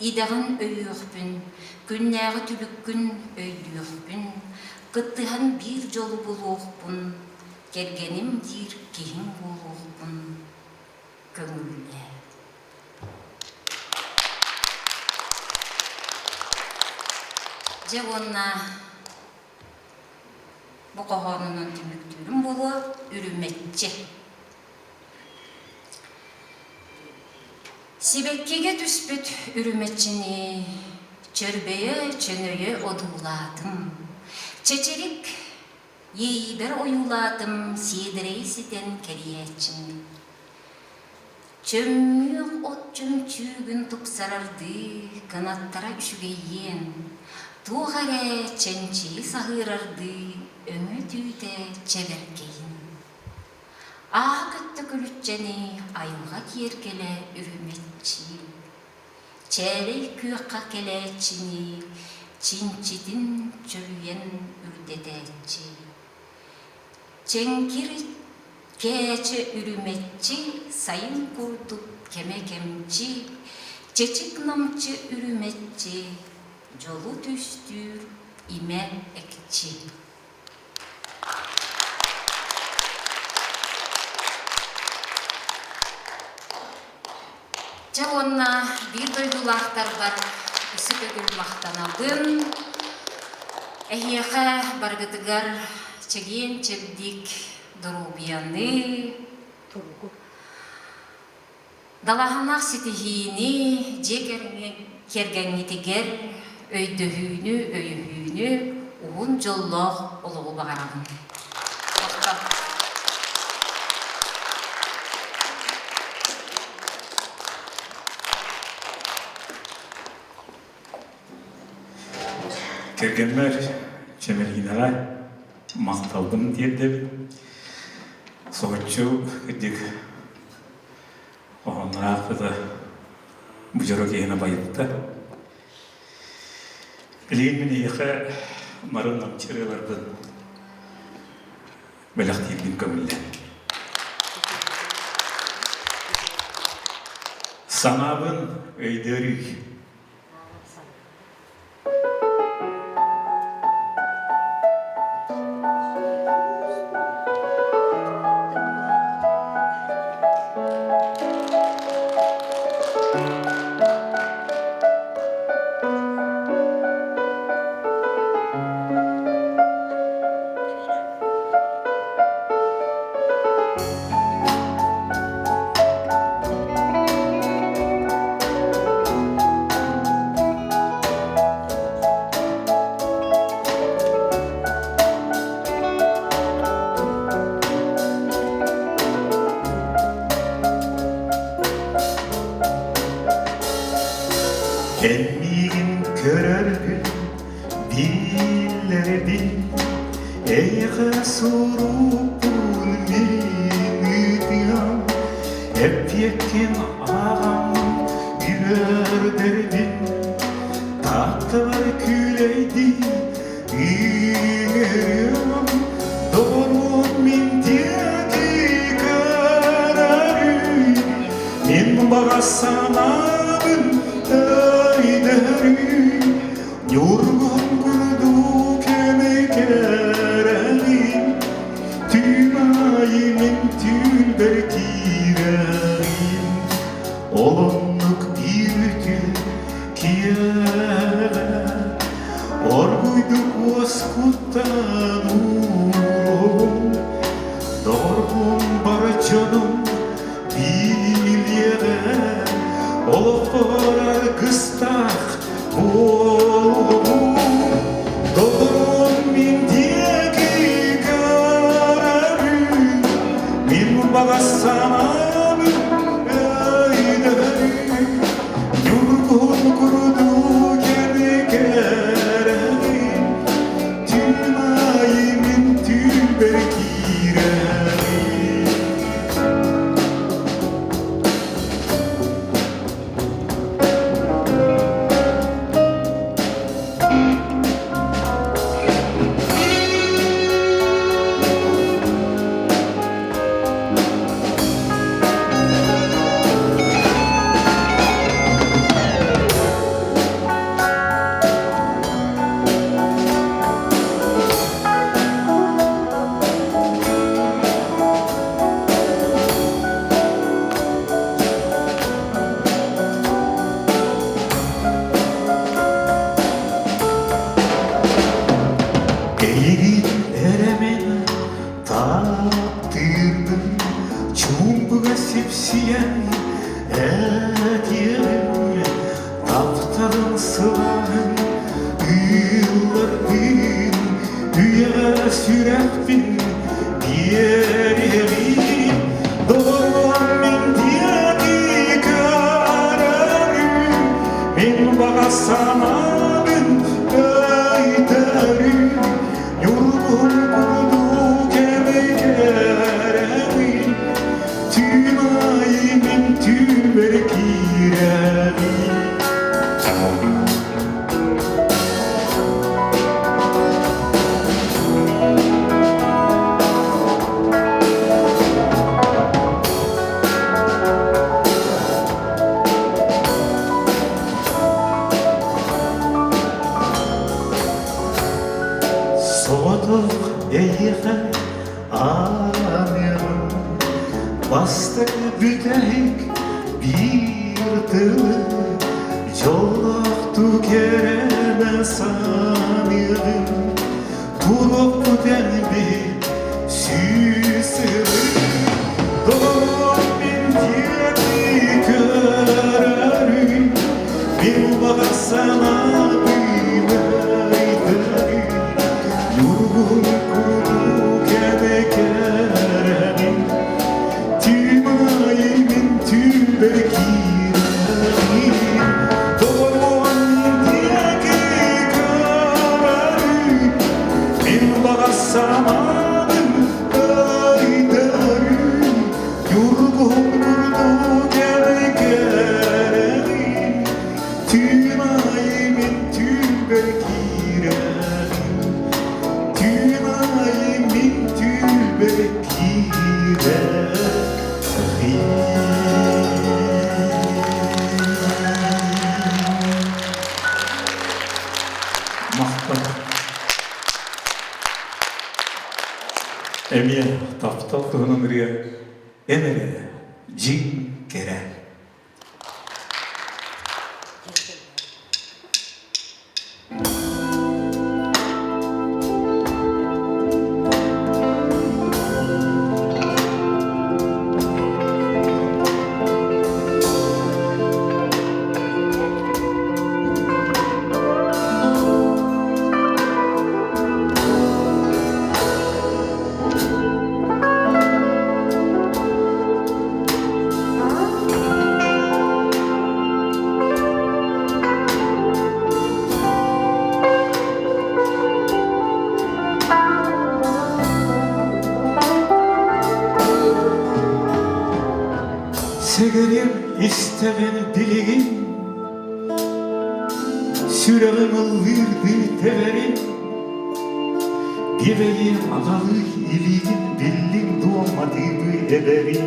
идэҕин өйүөхпүн, күннээҕи түбүккүн өйдүөхпүн, кыттыһан биир дьолу булуохпун, кэргэним диир киһиҥ буолуохпун көҥүллээ. Дьэ уонна бу хоһоонунан түмүктүүрүм буолуо үрүмэччи. Сибэккигэ түспүт үрүмэччини чөрбөйө-чөҥөйө одуулаатым. Чэчирик иэйиибэр ойуулаатым сиэдэрэйи ситэн кэрийээччини. Чөммүөх от чөмчүүгүн тупсарардыы кынаттара үчүгэйиэн, туох эрэ чэнчийи саһыырардыы өҥө-түүтэ чэбэркэйин. Ааһа көттө күлүччэни айылҕа киэргэлэ үрүмэччи, чээлэй күөххэ кэлээччини чинчитин чөлүйэн үрдэтээччи, чэҥкир кээчэ үрүмэччи сайын курдук кэмэ кэмчи, чэчик намчы үрүмэччи дьолу түстүүр имэ экчи. Дьэ уонна биир дойдулаахтарбар өссө төгүл махтанабын. Эһиэхэ барыгытыгар чэгиэн-чэбдик доруобуйаны, Далааһыннаах ситиһиини дьиэ кэргэҥҥитигэр өйдөһүүнү, өйөһүүнү, уһун дьоллоох олоҕу баҕарабын. Махтал. Кэргэммэр Чэмэлиинэҕэ махталбын тиэрдэбин. Соһуччу кырдьык Хоһоонноох да бу дьоро киһини байытта. Билигин мин эйиэхэ нарын намчы ырыаларбын бэлэхтиирбин көҥүллэн. Санаабын өйдөөрүй. Эн миигин көрөргүн биллэрбин, Эйиэхэ сурукпун мин ыытыам, Эппиэккин ааҕаммын үөрдэрбин, Тааттабар күүлэйдии ыҥырыам, Доҕоруом мин диэки көрөрүй, Мин баҕа санаабын өйдөһөрүй, Ньургун курдук кэмэ кэрэҕин, Түүн аайы мин түүлбэр киирэҕин, Ол оннук биир үтүө киэһэ Оргуйдук уоскуттан ууруом, Доҕорбун бары дьонум билиэҕэ, Олохпор аргыстаах буолуом. Доҕорум мин диэки көрөрүм, Мин баҕа санаабын өйдөһөрүм, Ньургуһун курдук кэрэҕин, Түүн аайы мин түүнбэр киирэҕин. Эйигин эрэ мин таптыырбын, чуумпуга сипсийэн этиэм, тапталын сылааһын ыыллардын, үйэҕэ сүрэхпин биэриэҕим, доҕоруом мин диэки көрөрүм, мин баҕа санаабын өйдөрүм, Ньургун курдук кэрэҕин, Түүн аайы мин түүнбэр киирэҕин. Соҕотох эйиэхэ ааныаҕым, бастакы бүтэһик биир тылы дьоллоохтук эрэнэ саныаҕым, туруохпут эн сүүс сылы доҕорум мин диэки көрөрүм, мин баҕар санаабын өйдөрүм, Ньургун курдук кэрэҕин, түүн аайы мин түүнбэр киирэҕин, доҕорум мин диэки көрөрүм, мин баҕа санаабын өйдөрүм, Ньургун курдук кэрэҕин, түүн аайы мин түүнбэр киирэҕин, түүн аайы мин түүнбэр киирэҕин. Махтал. Эмиэ таптал туһунан ырыа эн эрэ дьиҥ кэрэ. Сэгэрим истэбин билигин, Сүрэҕим ыллыырдыы тэбэрин, Биэбэйиэм аҕалыы илиигин биллиҥ дуо матыыбы эбэрин.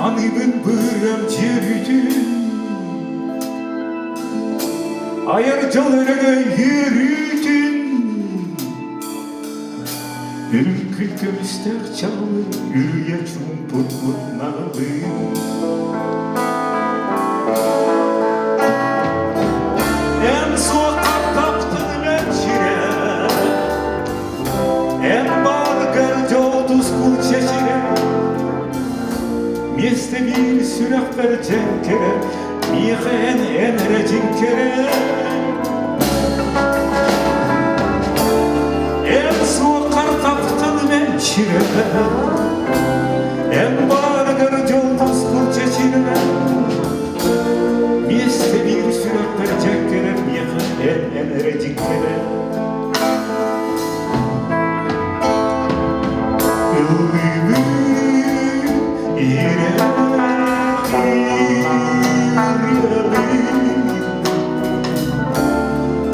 Аныыбын быырыам дьиэ Айар дьол өрөгөй үөрүүтүн Үрүҥ көмүстээх чаҕылы үрүйэ чуумпурбут наҕылын Эн суоххар таптыгын чирэ Эн бааргар дьол тускул чэчирэ Миэстэ биир сүрэхпэр дьэҥкэрэ Миэхэ эн эн эрэ дьиҥкэрэ Эн суоххар тапталым эмчирэ Эн баарыгар дьол тускул чэчирэ Миэстэ биир сүрэхпэр дьэҥкэрэ Миэхэ эн эн эрэ дьиҥкэрэ Ыллыыбын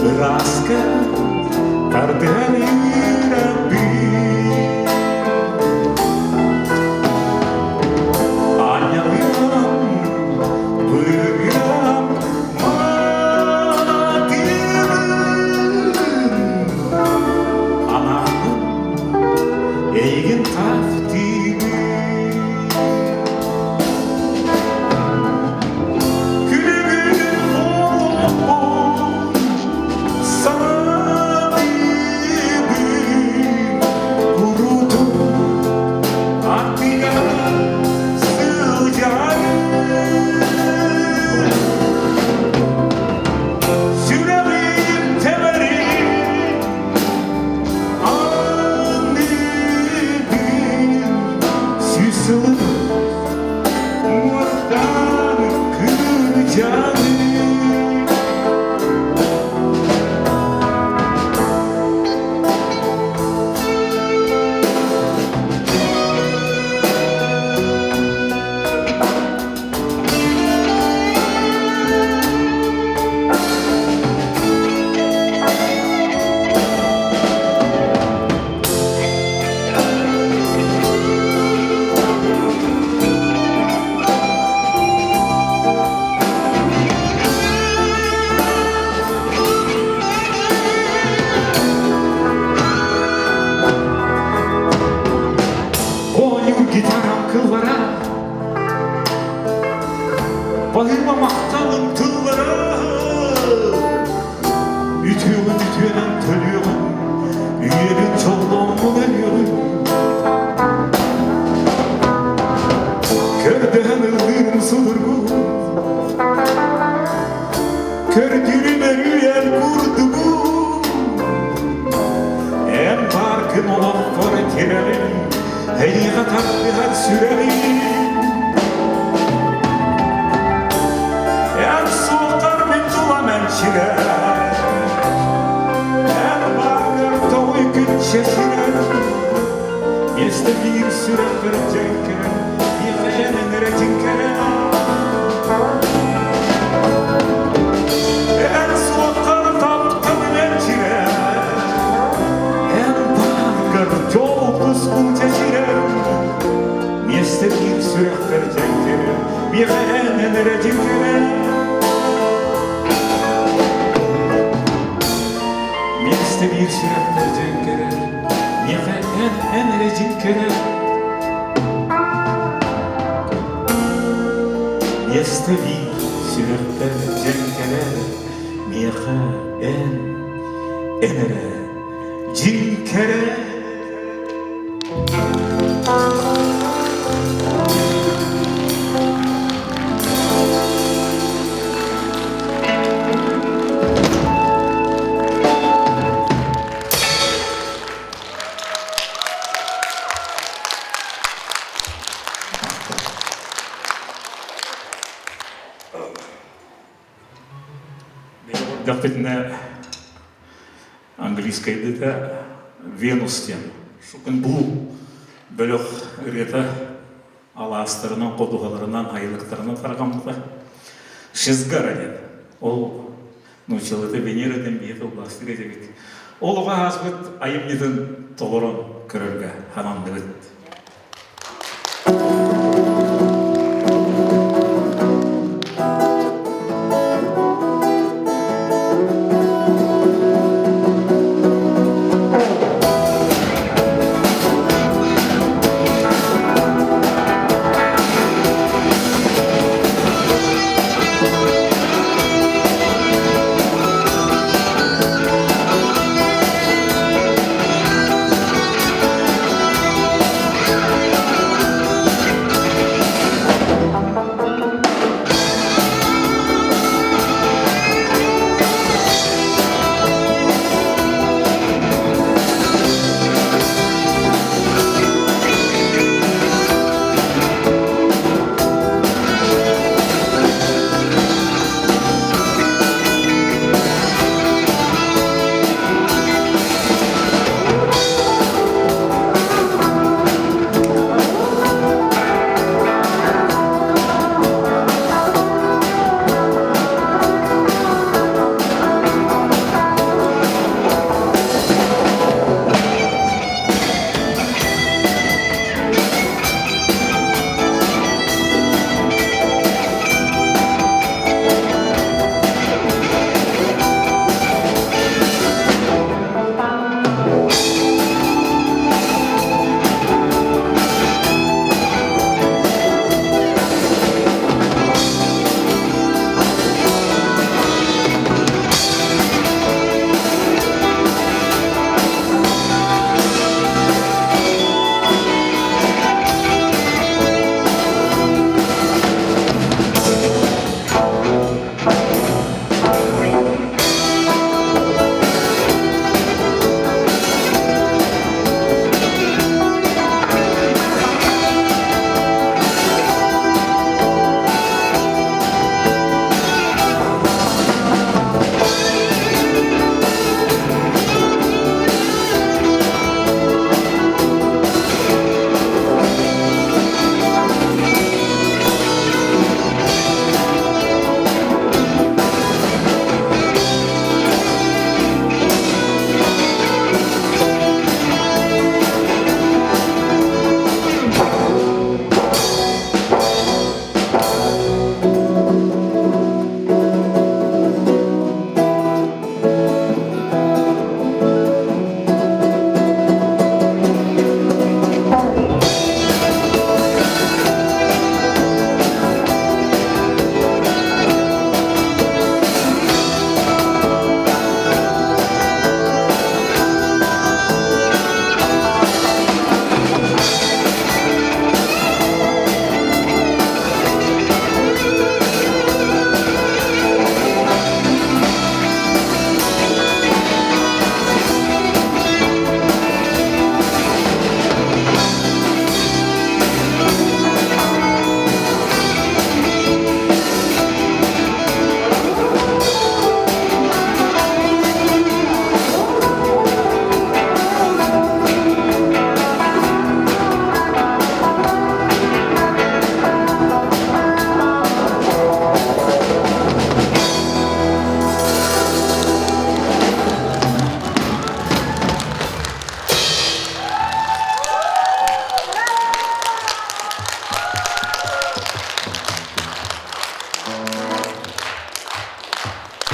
Ырааска тардыһан ыырабын Аанньалыам, быырыам, Анаабын эйигин таптыыбын Күлүгүн олохпун саныыбын Куруутун аттыгар сылдьарын Сүрэҕим тэбэрин аныыбын Сүүс сылын уоттаан кырдьаным Оонньуур гитарам кыллара Баһыыба махталым тыллара Үтүөҕүн үтүөнэн төлүөҕүн Үйэбин дьоллооммун өлүөҕүн Көрдөһөн ыллыырым судургу Көрдүүрүм өрүү эн курдугу Эн бааргын олохпор тирэҕим Эйиэхэ тардыһар сүрэҕим Эн суохтар мин тулам энчирэ Эн бааргар тоҕуй күн чэчирэ Миэстэ биир сүрэхпэр дьэҥкэрэ Миэхэ эн эрэ дьиҥкэрэ Эн суоххар тапталым энчирэ Эн бааргар дьол тускул чэчирэ Миэстэ биир сүрэхпэр дьэҥкэрэ Миэхэ эн эрэ дьиҥкэрэ Миэстэ биир сүрэхпэр дьэҥкэрэ Миэхэ эн эн эрэ дьиҥкэрэ Миэстэ биир сүрэхпэр дьэҥкэрэ Миэхэ эн эн эрэ дьиҥкэрэ Дэхпитинэ английскайдыта Венус диэн шукун бу бөлөх. ырыата алаастарынан, ходуһаларынан, айылыктарынан тарҕаммыта. Шизгара диэн. Ол нууччалыыта Венера диэн биһи тылбаастыыр этибит. Ол оҕо ааспыт айымньытын толорон көрөргө хананныбыт.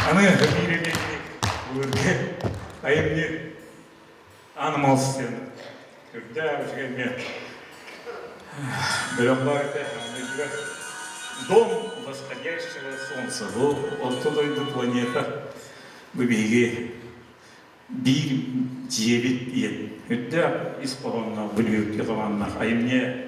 Аны биир эмиэ былыргы айымньы Animals диэн үрдээх үчүгэй эмиэ бөлөх баар этэ. Дом восходящего солнца. Бу орто дойду планета. Бу биһиги биир дьиэбит диэн үрдээх ис хоһоонноох, бүлүүргэ хоһоонноох айымньы.